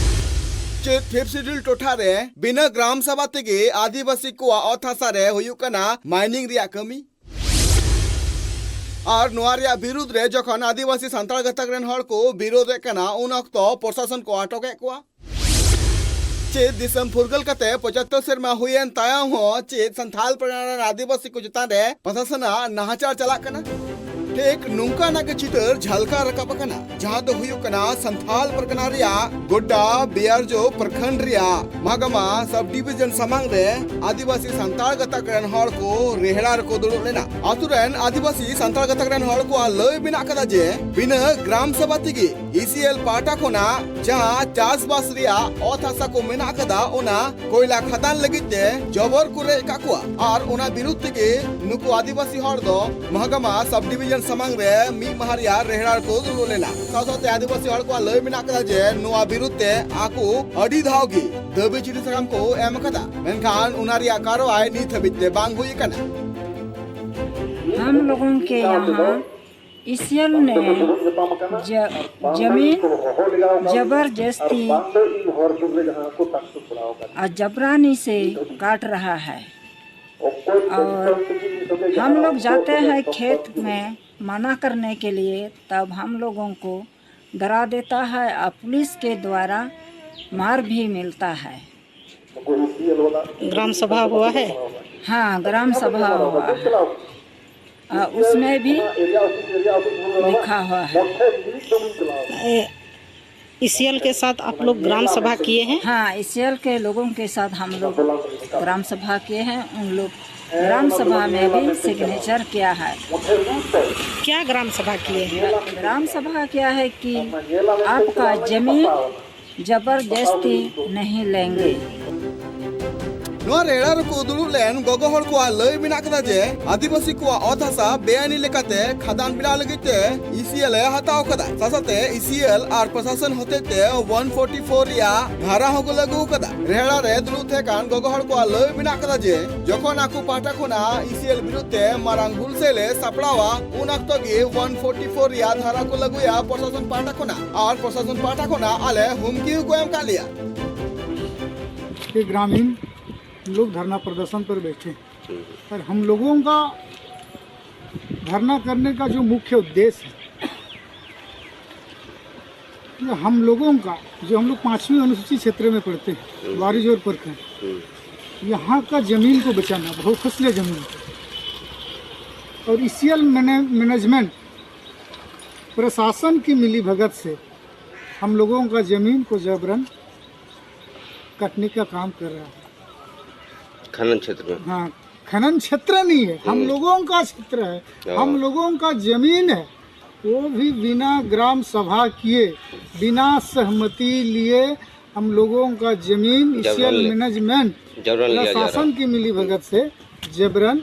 ᱪᱮᱫ ᱯᱷᱤᱯᱛᱷ ᱥᱤᱰᱩᱞ ᱴᱚᱴᱷᱟ ᱨᱮ ᱵᱤᱱᱟᱹ ᱜᱨᱟᱢ ᱥᱚᱵᱷᱟ ᱛᱮᱜᱮ ᱟᱹᱫᱤᱵᱟᱹᱥᱤ ᱠᱚᱣᱟᱜ ᱚᱛ ᱦᱟᱥᱟ ᱨᱮ ᱦᱩᱭᱩᱜ ᱠᱟᱱᱟ ᱢᱟᱭᱱᱤᱝ ᱨᱮᱭᱟᱜ ᱠᱟᱹᱢᱤ? ᱟᱨ ᱱᱚᱣᱟ ᱨᱮᱭᱟᱜ ᱵᱤᱨᱩᱫᱽ ᱨᱮ ᱡᱚᱠᱷᱚᱱ ᱟᱹᱫᱤᱵᱟᱹᱥᱤ ᱥᱟᱱᱛᱟᱲ ᱜᱟᱛᱟᱠ ᱨᱮᱱ ᱦᱚᱲ ᱠᱚ ᱵᱤᱨᱳᱫᱮᱫ ᱠᱟᱱᱟ, ᱩᱱ ᱚᱠᱛᱚ ᱯᱨᱚᱥᱟᱥᱚᱱ ᱠᱚ ᱟᱴᱚᱠᱮᱫ ᱠᱚᱣᱟ᱾ ᱪᱮᱫ ᱫᱤᱥᱚᱢ ᱯᱷᱩᱨᱜᱟᱹᱞ ᱠᱟᱛᱮ ᱯᱚᱸᱪᱟᱛᱛᱳᱨ ᱥᱮᱨᱢᱟ ᱦᱩᱭᱮᱱ ᱛᱟᱭᱚᱢ ᱦᱚᱸ ᱪᱮᱫ ᱥᱟᱱᱛᱷᱟᱞ ᱯᱟᱨᱜᱟᱱᱟ ᱨᱮᱱ ᱟᱹᱫᱤᱵᱟᱹᱥᱤ ᱠᱚ ᱪᱮᱛᱟᱱ ᱨᱮ ᱯᱨᱚᱥᱟᱥᱚᱱᱟᱜ ᱱᱟᱦᱟᱪᱟᱨ ᱪᱟᱞᱟᱜ ᱠᱟᱱᱟ? ᱴᱷᱤᱠ ᱱᱚᱝᱠᱟᱱᱟᱜ ᱜᱮ ᱪᱤᱛᱟᱹᱨ ᱡᱷᱟᱞᱠᱟᱣ ᱨᱟᱠᱟᱵ ᱟᱠᱟᱱᱟ, ᱡᱟᱦᱟᱸ ᱫᱚ ᱦᱩᱭᱩᱜ ᱠᱟᱱᱟ ᱥᱟᱱᱛᱷᱟᱞ ᱯᱟᱨᱜᱟᱱᱟ ᱨᱮᱭᱟᱜ ᱜᱚᱰᱰᱟ ᱵᱤᱭᱟᱨᱡᱳ ᱯᱨᱚᱠᱷᱚᱸᱰ ᱨᱮᱭᱟᱜ ᱢᱟᱦᱟᱜᱟᱢᱟ ᱥᱟᱵ ᱰᱤᱵᱤᱡᱚᱱ ᱥᱟᱢᱟᱝ ᱨᱮ ᱟᱹᱫᱤᱵᱟᱹᱥᱤ ᱥᱟᱱᱛᱟᱲ ᱜᱟᱛᱟᱠ ᱨᱮᱱ ᱦᱚᱲ ᱠᱚ ᱨᱮᱦᱲᱟ ᱨᱮᱠᱚ ᱫᱩᱲᱩᱵ ᱞᱮᱱᱟ᱾ ᱟᱛᱳ ᱨᱮᱱ ᱟᱹᱫᱤᱵᱟᱹᱥᱤ ᱥᱟᱱᱛᱟᱲ ᱜᱟᱛᱟᱠ ᱨᱮᱱ ᱦᱚᱲ ᱠᱚᱣᱟᱜ ᱞᱟᱹᱭ ᱢᱮᱱᱟᱜ ᱟᱠᱟᱫᱟ ᱡᱮ ᱵᱤᱱᱟᱹ ᱜᱨᱟᱢ ᱥᱚᱵᱷᱟ ᱛᱮᱜᱮ ᱤ ᱥᱤ ᱮᱞ ᱯᱟᱦᱴᱟ ᱠᱷᱚᱱᱟᱜ ᱡᱟᱦᱟᱸ ᱪᱟᱥᱵᱟᱥ ᱨᱮᱭᱟᱜ ᱚᱛ ᱦᱟᱥᱟ ᱠᱚ ᱢᱮᱱᱟᱜ ᱟᱠᱟᱫᱟ, ᱚᱱᱟ ᱠᱚᱭᱞᱟ ᱠᱷᱟᱫᱟᱱ ᱞᱟᱹᱜᱤᱫ ᱛᱮ ᱡᱚᱵᱚᱨ ᱠᱚ ᱨᱮᱡ ᱟᱠᱟᱫ ᱠᱚᱣᱟ᱾ ᱟᱨ ᱚᱱᱟ ᱵᱤᱨᱩᱫᱽ ᱛᱮᱜᱮ ᱱᱩᱠᱩ ᱟᱹᱫᱤᱵᱟᱹᱥᱤ ᱦᱚᱲ ᱫᱚ ᱢᱟᱦᱟᱜᱟᱢᱟ ᱥᱟᱵ ᱰᱤᱵᱤᱡᱚᱱ ᱥᱟᱢᱟᱝ ᱨᱮ ᱢᱤᱫ ᱢᱟᱦᱟ ᱨᱮᱭᱟᱜ ᱨᱮᱦᱲᱟ ᱨᱮᱠᱚ ᱫᱩᱲᱩᱵ ᱞᱮᱱᱟ᱾ ᱥᱟᱶ ᱥᱟᱶᱛᱮ ᱟᱹᱫᱤᱵᱟᱹᱥᱤ ᱦᱚᱲ ᱠᱚᱣᱟᱜ ᱞᱟᱹᱭ ᱢᱮᱱᱟᱜ ᱟᱠᱟᱫᱟ ᱡᱮ ᱱᱚᱣᱟ ᱵᱤᱨᱩᱫᱽ ᱛᱮ ᱟᱠᱚ ᱟᱹᱰᱤ ᱫᱷᱟᱣ ᱜᱮ ᱫᱟᱹᱵᱤ ᱪᱤᱴᱷᱤ ᱥᱟᱠᱟᱢ ᱠᱚ ᱮᱢ ᱟᱠᱟᱫᱟ, ᱢᱮᱱᱠᱷᱟᱱ ᱚᱱᱟ ᱨᱮᱭᱟᱜ ᱠᱟᱨᱣᱟᱭ ᱱᱤᱛ ᱦᱟᱹᱵᱤᱡ ᱛᱮ ᱵᱟᱝ ᱦᱩᱭ ᱟᱠᱟᱱᱟ᱾ हम लोगों के यहाँ ईसीएल ने ज-, जमीन जबरदस्ती और जबरानी से काट रहा है। और हम लोग जाते हैं खेत में मना करने के लिए, तब हम लोगों को डरा देता है और पुलिस के द्वारा मार भी मिलता है। ग्राम सभा हुआ है? हाँ, ग्राम सभा हुआ है। और उसमें भी लिखा हुआ है। ए, ईसीएल के साथ आप लोग ग्राम सभा किए हैं? हाँ, ईसीएल के लोगों के साथ हम लोग ग्राम सभा किए हैं। उन लोग ग्राम सभा में भी सिग्नेचर किया है। क्या ग्राम सभा किए हैं? ग्राम सभा क्या है कि आपका जमीन जबरदस्ती नहीं लेंगे। ᱱᱚᱣᱟ ᱨᱮᱲᱟ ᱨᱮᱠᱚ ᱫᱩᱲᱩᱵ ᱞᱮᱱ ᱜᱚᱜᱚ ᱦᱚᱲ ᱠᱚᱣᱟᱜ ᱞᱟᱹᱭ ᱢᱮᱱᱟᱜ ᱠᱟᱫᱟ ᱡᱮ ᱟᱹᱫᱤᱵᱟᱹᱥᱤ ᱠᱚᱣᱟᱜ ᱚᱛ ᱦᱟᱥᱟ ᱵᱮᱟᱭᱤᱱ ᱞᱮᱠᱟᱛᱮ ᱠᱷᱟᱫᱟᱱ ᱵᱮᱱᱟᱣ ᱞᱟᱹᱜᱤᱫ ᱛᱮ ᱤᱥᱤᱮᱞ ᱮ ᱦᱟᱛᱟᱣ ᱠᱟᱫᱟ᱾ ᱥᱟᱥᱟᱛᱮ ᱤᱥᱤᱮᱞ ᱟᱨ ᱯᱨᱚᱥᱟᱥᱚᱱ ᱦᱚᱛᱮᱡ ᱛᱮ ᱳᱣᱟᱱ ᱯᱷᱳᱨᱴᱤ ᱯᱷᱳᱨ ᱨᱮᱭᱟᱜ ᱫᱷᱟᱨᱟ ᱦᱚᱸᱠᱚ ᱞᱟᱹᱜᱩ ᱠᱟᱫᱟ᱾ ᱨᱮᱲᱟ ᱨᱮ ᱫᱩᱲᱩᱵ ᱛᱟᱦᱮᱸ ᱠᱟᱱ ᱜᱚᱜᱚ ᱦᱚᱲ ᱠᱚᱣᱟᱜ ᱞᱟᱹᱭ ᱢᱮᱱᱟᱜ ᱠᱟᱫᱟ ᱡᱮ ᱡᱚᱠᱷᱚᱱ ᱟᱠᱚ ᱯᱟᱦᱴᱟ ᱠᱷᱚᱱᱟᱜ ᱤᱥᱤᱮᱞ ᱵᱤᱨᱩᱫᱷ ᱛᱮ ᱢᱟᱨᱟᱝ ᱦᱩᱞᱥᱟᱹᱭ ᱞᱮ ᱥᱟᱯᱲᱟᱣᱟ, ᱩᱱ ᱚᱠᱛᱚ ᱜᱮ ᱳᱣᱟᱱ ᱯᱷᱳᱨᱴᱤ ᱯᱷᱳᱨ ᱨᱮᱭᱟᱜ ᱫᱷᱟᱨᱟ ᱠᱚ ᱞᱟᱹᱜᱩᱭᱟ ᱯᱨᱚᱥᱟᱥᱚᱱ ᱯᱟᱦᱴᱟ ᱠᱷᱚᱱᱟᱜ, ᱟᱨ ᱯᱨᱚᱥᱟᱥᱚᱱ ᱯᱟᱦᱴᱟ ᱠᱷᱚᱱᱟᱜ ᱟᱞᱮ ᱦᱩᱢᱠᱤ ᱦᱚᱸᱠᱚ ᱮᱢ ᱠᱟᱫ ᱞᱮᱭᱟ᱾ के ग्रामीण लोग धरना प्रदर्शन पर बैठे हैं। और हम लोगों का धरना करने का जो मुख्य उद्देश्य है कि हम लोगों का, जो हम लोग पाँचवीं अनुसूची क्षेत्र में पड़ते हैं, वारिजोर प्रखंड, यहाँ का जमीन को बचाना, बहुफसलीय जमीन को, और ईसीएल मैनेजमेंट प्रशासन की मिलीभगत से हम लोगों का जमीन को जबरन काटने का काम कर रहा है। खनन क्षेत्र में। हाँ, खनन क्षेत्र नहीं है, हम लोगों का क्षेत्र है, हम लोगों का जमीन है। वो भी बिना ग्राम सभा किए, बिना सहमति लिए हम लोगों का जमीन जबरन ईसीएल ले- मैनेजमेंट जबरन लिया जा रहा प्रशासन की मिलीभगत से जबरन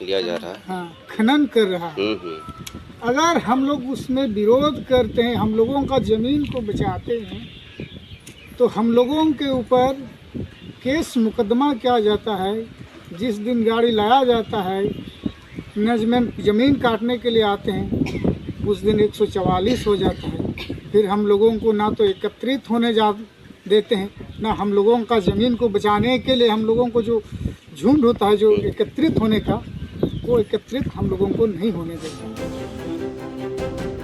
लिया जा रहा है। हाँ, खनन कर रहा है। हम्म हम्म। अगर हम लोग उसमें विरोध करते हैं, हम लोगों का जमीन को बचाते हैं, तो हम लोगों के ऊपर केस मुकदमा किया जाता है। जिस दिन गाड़ी लाया जाता है, मैनेजमेंट जमीन काटने के लिए आते हैं, उस दिन एक सौ चवालीस हो जाता है। फिर हम लोगों को ना तो एकत्रित होने जा देते हैं, ना हम लोगों का जमीन को बचाने के लिए हम लोगों को जो झुंड होता है जो एकत्रित होने का, वो एकत्रित हम लोगों को नहीं होने देता।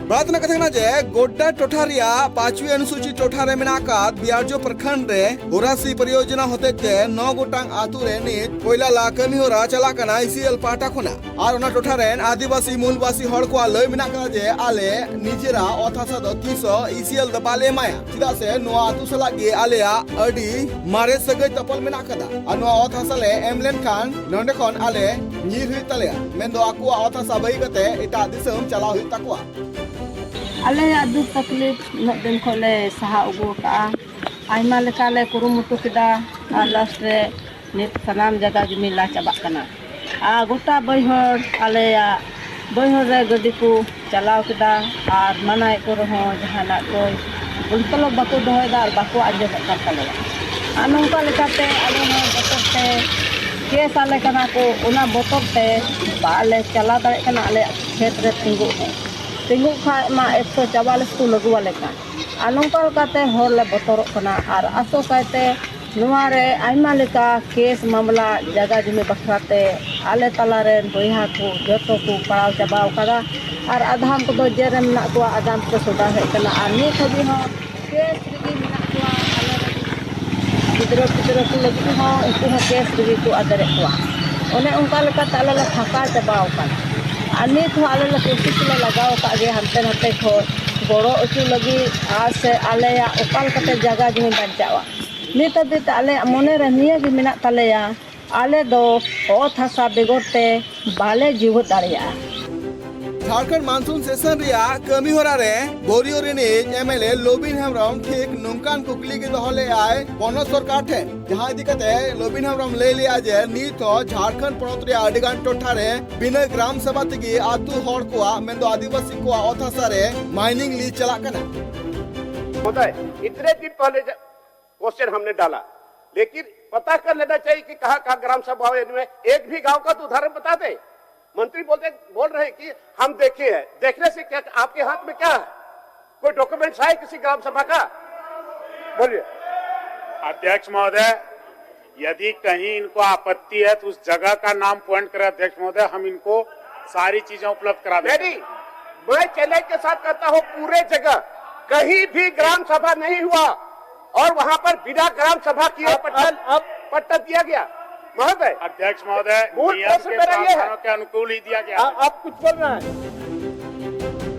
ᱵᱟᱲᱟᱭ ᱛᱮᱱᱟᱜ ᱠᱟᱛᱷᱟ ᱠᱟᱱᱟ ᱡᱮ ᱜᱳᱰᱰᱟ ᱴᱚᱴᱷᱟ ᱨᱮᱭᱟᱜ ᱯᱟᱸᱪᱣᱤ ᱚᱱᱩᱥᱩᱪᱤ ᱴᱚᱴᱷᱟ ᱨᱮ ᱢᱮᱱᱟᱜ ᱟᱠᱟᱫ ᱵᱤᱭᱟᱨᱡᱚ ᱯᱨᱚᱠᱷᱚᱸᱰ ᱨᱮ ᱦᱚᱨᱟᱥᱤ ᱯᱚᱨᱤᱭᱳᱡᱚᱱᱟ ᱦᱚᱛᱮᱡ ᱛᱮ ᱱᱚ ᱜᱚᱴᱟᱝ ᱟᱛᱳ ᱨᱮ ᱱᱤᱛ ᱠᱚᱭᱞᱟ ᱞᱟ ᱠᱟᱹᱢᱤ ᱦᱚᱨᱟ ᱪᱟᱞᱟᱜ ᱠᱟᱱᱟ ᱤ ᱥᱤ ᱮᱞ ᱯᱟᱦᱴᱟ ᱠᱷᱚᱱᱟᱜ᱾ ᱟᱨ ᱚᱱᱟ ᱴᱚᱴᱷᱟ ᱨᱮᱱ ᱟᱹᱫᱤᱵᱟᱹᱥᱤ ᱢᱩᱞᱵᱟᱹᱥᱤ ᱦᱚᱲ ᱠᱚᱣᱟᱜ ᱞᱟᱹᱭ ᱢᱮᱱᱟᱜ ᱟᱠᱟᱫᱟ ᱡᱮ ᱟᱞᱮ ᱱᱤᱡᱮᱨᱟᱜ ᱚᱛ ᱦᱟᱥᱟ ᱫᱚ ᱛᱤᱥ ᱦᱚᱸ ᱤ ᱥᱤ ᱮᱞ ᱫᱚ ᱵᱟᱞᱮ ᱮᱢᱟᱭᱟ, ᱪᱮᱫᱟᱜ ᱥᱮ ᱱᱚᱣᱟ ᱟᱛᱳ ᱥᱟᱞᱟᱜ ᱜᱮ ᱟᱞᱮᱭᱟᱜ ᱟᱹᱰᱤ ᱢᱟᱨᱮ ᱥᱟᱹᱜᱟᱹᱭ ᱛᱚᱯᱚᱞ ᱢᱮᱱᱟᱜ ᱟᱠᱟᱫᱟ᱾ ᱟᱨ ᱱᱚᱣᱟ ᱚᱛ ᱦᱟᱥᱟ ᱞᱮ ᱮᱢ ᱞᱮᱱᱠᱷᱟᱱ ᱱᱚᱸᱰᱮ ᱠᱷᱚᱱ ᱟᱞᱮ ᱧᱤᱨ ᱦᱩᱭᱩᱜ ᱛᱟᱞᱮᱭᱟ, ᱢᱮᱱᱫᱚ ᱟᱠᱚᱣᱟᱜ ᱚᱛ ᱦᱟᱥᱟ ᱵᱟᱹᱜᱤ ᱠᱟᱛᱮ ᱮᱴᱟᱜ ᱫᱤᱥᱚᱢ ᱪᱟᱞᱟᱣ ᱦᱩᱭᱩᱜ ᱛᱟᱠᱚᱣᱟ᱾ ᱟᱞᱮᱭᱟᱜ ᱫᱩᱠ ᱛᱟᱠᱞᱤᱯ ᱩᱱᱟᱹᱜ ᱫᱤᱱ ᱠᱷᱚᱱ ᱞᱮ ᱥᱟᱦᱟᱣ ᱟᱹᱜᱩ ᱟᱠᱟᱫᱼᱟ᱾ ᱟᱭᱢᱟ ᱞᱮᱠᱟ ᱞᱮ ᱠᱩᱨᱩᱢᱩᱴᱩ ᱠᱮᱫᱟ ᱟᱨ ᱞᱟᱥᱴ ᱨᱮ ᱱᱤᱛ ᱥᱟᱱᱟᱢ ᱡᱟᱭᱜᱟ ᱡᱩᱢᱤ ᱞᱟ ᱪᱟᱵᱟᱜ ᱠᱟᱱᱟ᱾ ᱟᱨ ᱜᱚᱴᱟ ᱵᱟᱹᱭᱦᱟᱹᱲ ᱟᱞᱮᱭᱟᱜ ᱵᱟᱹᱭᱦᱟᱹᱲ ᱨᱮ ᱜᱟᱹᱰᱤ ᱠᱚ ᱪᱟᱞᱟᱣ ᱠᱮᱫᱟ ᱟᱨ ᱢᱟᱱᱟᱭᱮᱫ ᱠᱚ ᱨᱮᱦᱚᱸ ᱡᱟᱦᱟᱱᱟᱜ ᱠᱚ ᱢᱚᱛᱞᱚᱵ ᱵᱟᱠᱚ ᱫᱚᱦᱚᱭᱮᱫᱟ ᱟᱨ ᱵᱟᱠᱚ ᱟᱸᱡᱚᱢᱮᱫ ᱠᱟᱱ ᱛᱟᱞᱮᱭᱟ᱾ ᱟᱨ ᱱᱚᱝᱠᱟ ᱞᱮᱠᱟᱛᱮ ᱟᱞᱮ ᱦᱚᱸ ᱵᱚᱛᱚᱨ ᱛᱮ ᱠᱮᱥ ᱟᱞᱮ ᱠᱟᱱᱟ ᱠᱚ, ᱚᱱᱟ ᱵᱚᱛᱚᱨ ᱛᱮ ᱵᱟᱞᱮ ᱪᱟᱞᱟᱣ ᱫᱟᱲᱮᱭᱟᱜ ᱠᱟᱱᱟ ᱟᱞᱮᱭᱟᱜ ᱠᱷᱮᱛ ᱨᱮ ᱛᱤᱸᱜᱩ ᱦᱚᱸ᱾ ᱛᱤᱸᱜᱩᱜ ᱠᱷᱟᱡ ᱢᱟ ᱮᱠᱥᱚ ᱪᱟᱣᱟᱞᱤᱥ ᱠᱚ ᱞᱟᱹᱜᱩ ᱟᱞᱮ ᱠᱟᱱ᱾ ᱟᱨ ᱱᱚᱝᱠᱟ ᱞᱮᱠᱟᱛᱮ ᱦᱚᱲ ᱞᱮ ᱵᱚᱛᱚᱨᱚᱜ ᱠᱟᱱᱟ᱾ ᱟᱨ ᱟᱥᱚᱠᱟᱭᱛᱮ ᱱᱚᱣᱟ ᱨᱮ ᱟᱭᱢᱟ ᱞᱮᱠᱟ ᱠᱮᱥ ᱢᱟᱢᱞᱟ ᱡᱟᱭᱜᱟ ᱡᱩᱢᱤ ᱵᱟᱠᱷᱨᱟ ᱛᱮ ᱟᱞᱮ ᱛᱟᱞᱟ ᱨᱮᱱ ᱵᱚᱭᱦᱟ ᱠᱚ ᱡᱚᱛᱚ ᱠᱚ ᱯᱟᱲᱟᱣ ᱪᱟᱵᱟᱣ ᱠᱟᱫᱟ᱾ ᱟᱨ ᱟᱫᱷᱟᱢ ᱠᱚᱫᱚ ᱡᱮᱞ ᱨᱮ ᱢᱮᱱᱟᱜ ᱠᱚᱣᱟ, ᱟᱫᱷᱟᱢ ᱠᱚᱫᱚ ᱥᱚᱫᱟ ᱦᱮᱡ ᱠᱟᱱᱟ᱾ ᱟᱨ ᱱᱤᱛ ᱦᱟᱹᱵᱤᱡ ᱦᱚᱸ ᱠᱮᱥ ᱨᱮᱜᱮ ᱢᱮᱱᱟᱜ ᱠᱚᱣᱟ᱾ ᱟᱞᱮ ᱨᱮᱱ ᱜᱤᱫᱽᱨᱟᱹ ᱯᱤᱫᱽᱨᱟᱹ ᱠᱚ ᱞᱟᱹᱜᱤᱫ ᱦᱚᱸ ᱩᱱᱠᱩ ᱦᱚᱸ ᱠᱮᱥ ᱨᱮᱜᱮ ᱠᱚ ᱟᱫᱮᱨᱮᱫ ᱠᱚᱣᱟ᱾ ᱚᱱᱮ ᱚᱱᱠᱟ ᱞᱮᱠᱟᱛᱮ ᱟᱞᱮ ᱞᱮ ᱯᱷᱟᱸᱠᱟ ᱪᱟᱵᱟᱣ ᱟᱠᱟᱱᱟ᱾ ᱟᱨ ᱱᱤᱛ ᱦᱚᱸ ᱟᱞᱮ ᱞᱮ ᱠᱳᱥᱤᱥ ᱞᱮ ᱞᱟᱜᱟᱣ ᱟᱠᱟᱫ ᱜᱮᱭᱟ ᱦᱟᱱᱛᱮ ᱱᱟᱛᱮ ᱠᱷᱚᱱ ᱜᱚᱲᱚ ᱦᱚᱪᱚ ᱞᱟᱹᱜᱤᱫ ᱟᱨ ᱥᱮ ᱟᱞᱮᱭᱟᱜ ᱚᱠᱟ ᱞᱮᱠᱟᱛᱮ ᱡᱟᱭᱜᱟ ᱡᱩᱢᱤ ᱵᱟᱧᱪᱟᱜᱼᱟ᱾ ᱱᱤᱛ ᱦᱟᱹᱵᱤᱡ ᱛᱮ ᱟᱞᱮᱭᱟᱜ ᱢᱚᱱᱮ ᱨᱮ ᱱᱤᱭᱟᱹ ᱜᱮ ᱢᱮᱱᱟᱜ ᱛᱟᱞᱮᱭᱟ, ᱟᱞᱮ ᱫᱚ ᱚᱛ ᱦᱟᱥᱟ ᱵᱮᱜᱚᱨ ᱛᱮ ᱵᱟᱞᱮ ᱡᱤᱣᱮᱫ ᱫᱟᱲᱮᱭᱟᱜᱼᱟ᱾ ᱡᱷᱟᱲᱠᱷᱚᱸᱰ ᱢᱟᱱᱥᱩᱱ ᱥᱮᱥᱚᱱ ᱨᱮᱭᱟᱜ ᱠᱟᱹᱢᱤ ᱦᱚᱨᱟ ᱨᱮ ᱵᱳᱨᱤᱭᱳ ᱨᱤᱱᱤᱡ M L A Lobin Hembrom ᱴᱷᱤᱠ ᱱᱚᱝᱠᱟᱱ ᱠᱩᱠᱞᱤ ᱜᱮ ᱫᱚᱦᱚ ᱞᱮᱫᱼᱟᱭ ᱯᱚᱱᱚᱛ ᱥᱚᱨᱠᱟᱨ ᱴᱷᱮᱱ, ᱡᱟᱦᱟᱸ ᱤᱫᱤ ᱠᱟᱛᱮ ᱞᱚᱵᱤᱱ ᱦᱮᱢᱵᱨᱚᱢ ᱞᱟᱹᱭ ᱞᱮᱫᱼᱟ ᱡᱮ ᱱᱤᱛ ᱦᱚᱸ ᱡᱷᱟᱲᱠᱷᱚᱸᱰ ᱯᱚᱱᱚᱛ ᱨᱮᱭᱟᱜ ᱟᱹᱰᱤ ᱜᱟᱱ ᱴᱚᱴᱷᱟ ᱨᱮ ᱵᱤᱱᱟᱹ ᱜᱨᱟᱢ ᱥᱚᱵᱷᱟ ᱛᱮᱜᱮ ᱟᱹᱛᱩ ᱦᱚᱲ ᱠᱚᱣᱟᱜ, ᱢᱮᱱᱫᱚ ᱟᱹᱫᱤᱵᱟᱹᱥᱤ ᱠᱚᱣᱟᱜ ᱚᱛ ᱦᱟᱥᱟ ᱨᱮ ᱢᱟᱭᱱᱤᱝ ᱞᱤᱡ ᱪᱟᱞᱟᱜ ᱠᱟᱱᱟ᱾ होता है। इतने दिन पहले क्वेश्चन हमने डाला, लेकिन पता कर लेना चाहिए कि कहाँ कहाँ ग्राम सभा हुई, इनमें एक भी गांव का तो उदाहरण बताते। मंत्री बोलते, बोल रहे हैं कि हम देखे हैं। देखने से क्या, आपके हाथ में क्या है? कोई डॉक्यूमेंट्स है किसी ग्राम सभा का? बोलिए। अध्यक्ष महोदय, यदि कहीं इनको आपत्ति है तो उस जगह का नाम पॉइंट करें अध्यक्ष महोदय, हम इनको सारी चीजें उपलब्ध करा देंगे। नहीं, मैं चैलेंज के साथ कहता हूं, पूरे जगह कहीं भी ग्राम सभा नहीं हुआ और वहां पर बिना ग्राम सभा किए अब, पट्टा, अब, अब पट्टा दिया गया। महोदय, अध्यक्ष महोदय, मूल नियम प्रश्न के मेरा ये है। प्रावधानों के अनुकूल ही दिया गया। आ, आप कुछ बोल रहे हैं।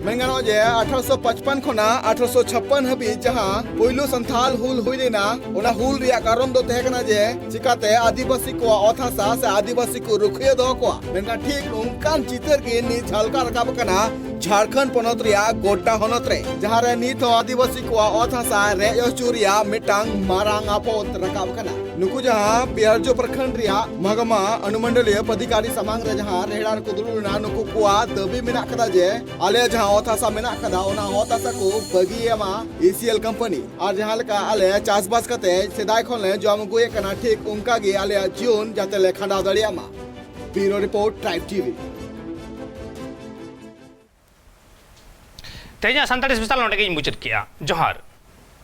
ᱢᱮᱱ ᱜᱟᱱᱚᱜᱼᱟ ᱡᱮ ᱟᱴᱷᱨᱚᱥᱚ ᱯᱟᱸᱪᱯᱟᱱ ᱠᱷᱚᱱᱟᱜ ᱟᱴᱷᱨᱚᱥᱚ ᱪᱷᱟᱯᱯᱟᱱ ᱦᱟᱹᱵᱤᱡ ᱡᱟᱦᱟᱸ ᱯᱳᱭᱞᱳ ᱥᱟᱱᱛᱟᱞ ᱦᱩᱞ ᱦᱩᱭ ᱞᱮᱱᱟ, ᱚᱱᱟ ᱦᱩᱞ ᱨᱮᱭᱟᱜ ᱠᱟᱨᱚᱱ ᱫᱚ ᱛᱟᱦᱮᱸ ᱠᱟᱱᱟ ᱡᱮ ᱪᱤᱠᱟᱛᱮ ᱟᱹᱫᱤᱵᱟᱹᱥᱤ ᱠᱚᱣᱟᱜ ᱚᱛ ᱦᱟᱥᱟ ᱥᱮ ᱟᱹᱫᱤᱵᱟᱹᱥᱤ ᱠᱚ ᱨᱩᱠᱷᱤᱭᱟᱹ ᱫᱚᱦᱚ ᱠᱚᱣᱟ᱾ ᱢᱮᱱᱠᱷᱟᱱ ᱴᱷᱤᱠ ᱚᱱᱠᱟᱱ ᱪᱤᱛᱟᱹᱨ ᱜᱮ ᱱᱤᱛ ᱡᱷᱟᱞᱠᱟᱣ ᱨᱟᱠᱟᱵ ᱟᱠᱟᱱᱟ ᱡᱷᱟᱲᱠᱷᱚᱸᱰ ᱯᱚᱱᱚᱛ ᱨᱮᱭᱟᱜ ᱜᱳᱰᱰᱟ ᱦᱚᱱᱚᱛ ᱨᱮ, ᱡᱟᱦᱟᱸ ᱨᱮ ᱱᱤᱛ ᱦᱚᱸ ᱟᱹᱫᱤᱵᱟᱹᱥᱤ ᱠᱚᱣᱟᱜ ᱚᱛ ᱦᱟᱥᱟ ᱨᱮᱡ ᱦᱚᱪᱚ ᱨᱮᱭᱟᱜ ᱢᱤᱫᱴᱟᱝ ᱢᱟᱨᱟᱝ ᱟᱯᱚᱫ ᱨᱟᱠᱟᱵ ᱟᱠᱟᱱᱟ᱾ ᱱᱩᱠᱩ ᱡᱟᱦᱟᱸ ᱯᱤᱭᱟᱨᱡᱳ ᱯᱨᱚᱠᱷᱚᱸᱰ ᱨᱮᱭᱟᱜ ᱢᱟᱜᱟᱢᱟ ᱚᱱᱩᱢᱚᱱᱰᱚᱞᱤᱭᱟᱹ ᱯᱟᱫᱷᱤᱠᱟᱨᱤ ᱥᱟᱢᱟᱝ ᱨᱮ ᱡᱟᱦᱟᱸ ᱨᱮᱦᱲᱟ ᱨᱮᱠᱚ ᱫᱩᱲᱩᱵ ᱞᱮᱱᱟ, ᱱᱩᱠᱩ ᱠᱚᱣᱟᱜ ᱫᱟᱹᱵᱤ ᱢᱮᱱᱟᱜ ᱠᱟᱫᱟ ᱡᱮ ᱟᱞᱮᱭᱟᱜ ᱡᱟᱦᱟᱸ ᱚᱛ ᱦᱟᱥᱟ ᱢᱮᱱᱟᱜ ᱠᱟᱫᱟ, ᱚᱱᱟ ᱚᱛ ᱦᱟᱥᱟ ᱠᱚ ᱵᱟᱹᱜᱤ ᱮᱢᱟ ᱤ ᱥᱤ ᱮᱞ ᱠᱳᱢᱯᱟᱱᱤ᱾ ᱟᱨ ᱡᱟᱦᱟᱸ ᱞᱮᱠᱟ ᱟᱞᱮ ᱪᱟᱥᱵᱟᱥ ᱠᱟᱛᱮ ᱥᱮᱫᱟᱭ ᱠᱷᱚᱱ ᱞᱮ ᱡᱚᱢ ᱟᱹᱜᱩᱭᱮᱫ ᱠᱟᱱᱟ, ᱴᱷᱤᱠ ᱚᱱᱠᱟ ᱜᱮ ᱟᱞᱮᱭᱟᱜ ᱡᱤᱭᱚᱱ ᱡᱟᱛᱮ ᱞᱮ ᱠᱷᱟᱸᱰᱟᱣ ᱫᱟᱲᱮᱭᱟᱜ ᱢᱟ᱾ ᱵᱤᱭᱩᱨᱳ ᱨᱤᱯᱳᱨᱴ, ᱴᱨᱟᱭᱤᱵᱽ ᱴᱤ ᱵᱷᱤ᱾ ᱛᱮᱦᱮᱧᱟᱜ ᱥᱟᱱᱛᱟᱲᱤ ᱥᱯᱮᱥᱟᱞ ᱱᱚᱸᱰᱮ ᱜᱤᱧ ᱢᱩᱪᱟᱹᱫ ᱠᱮᱜᱼᱟ᱾ ᱡᱚᱦᱟᱨ᱾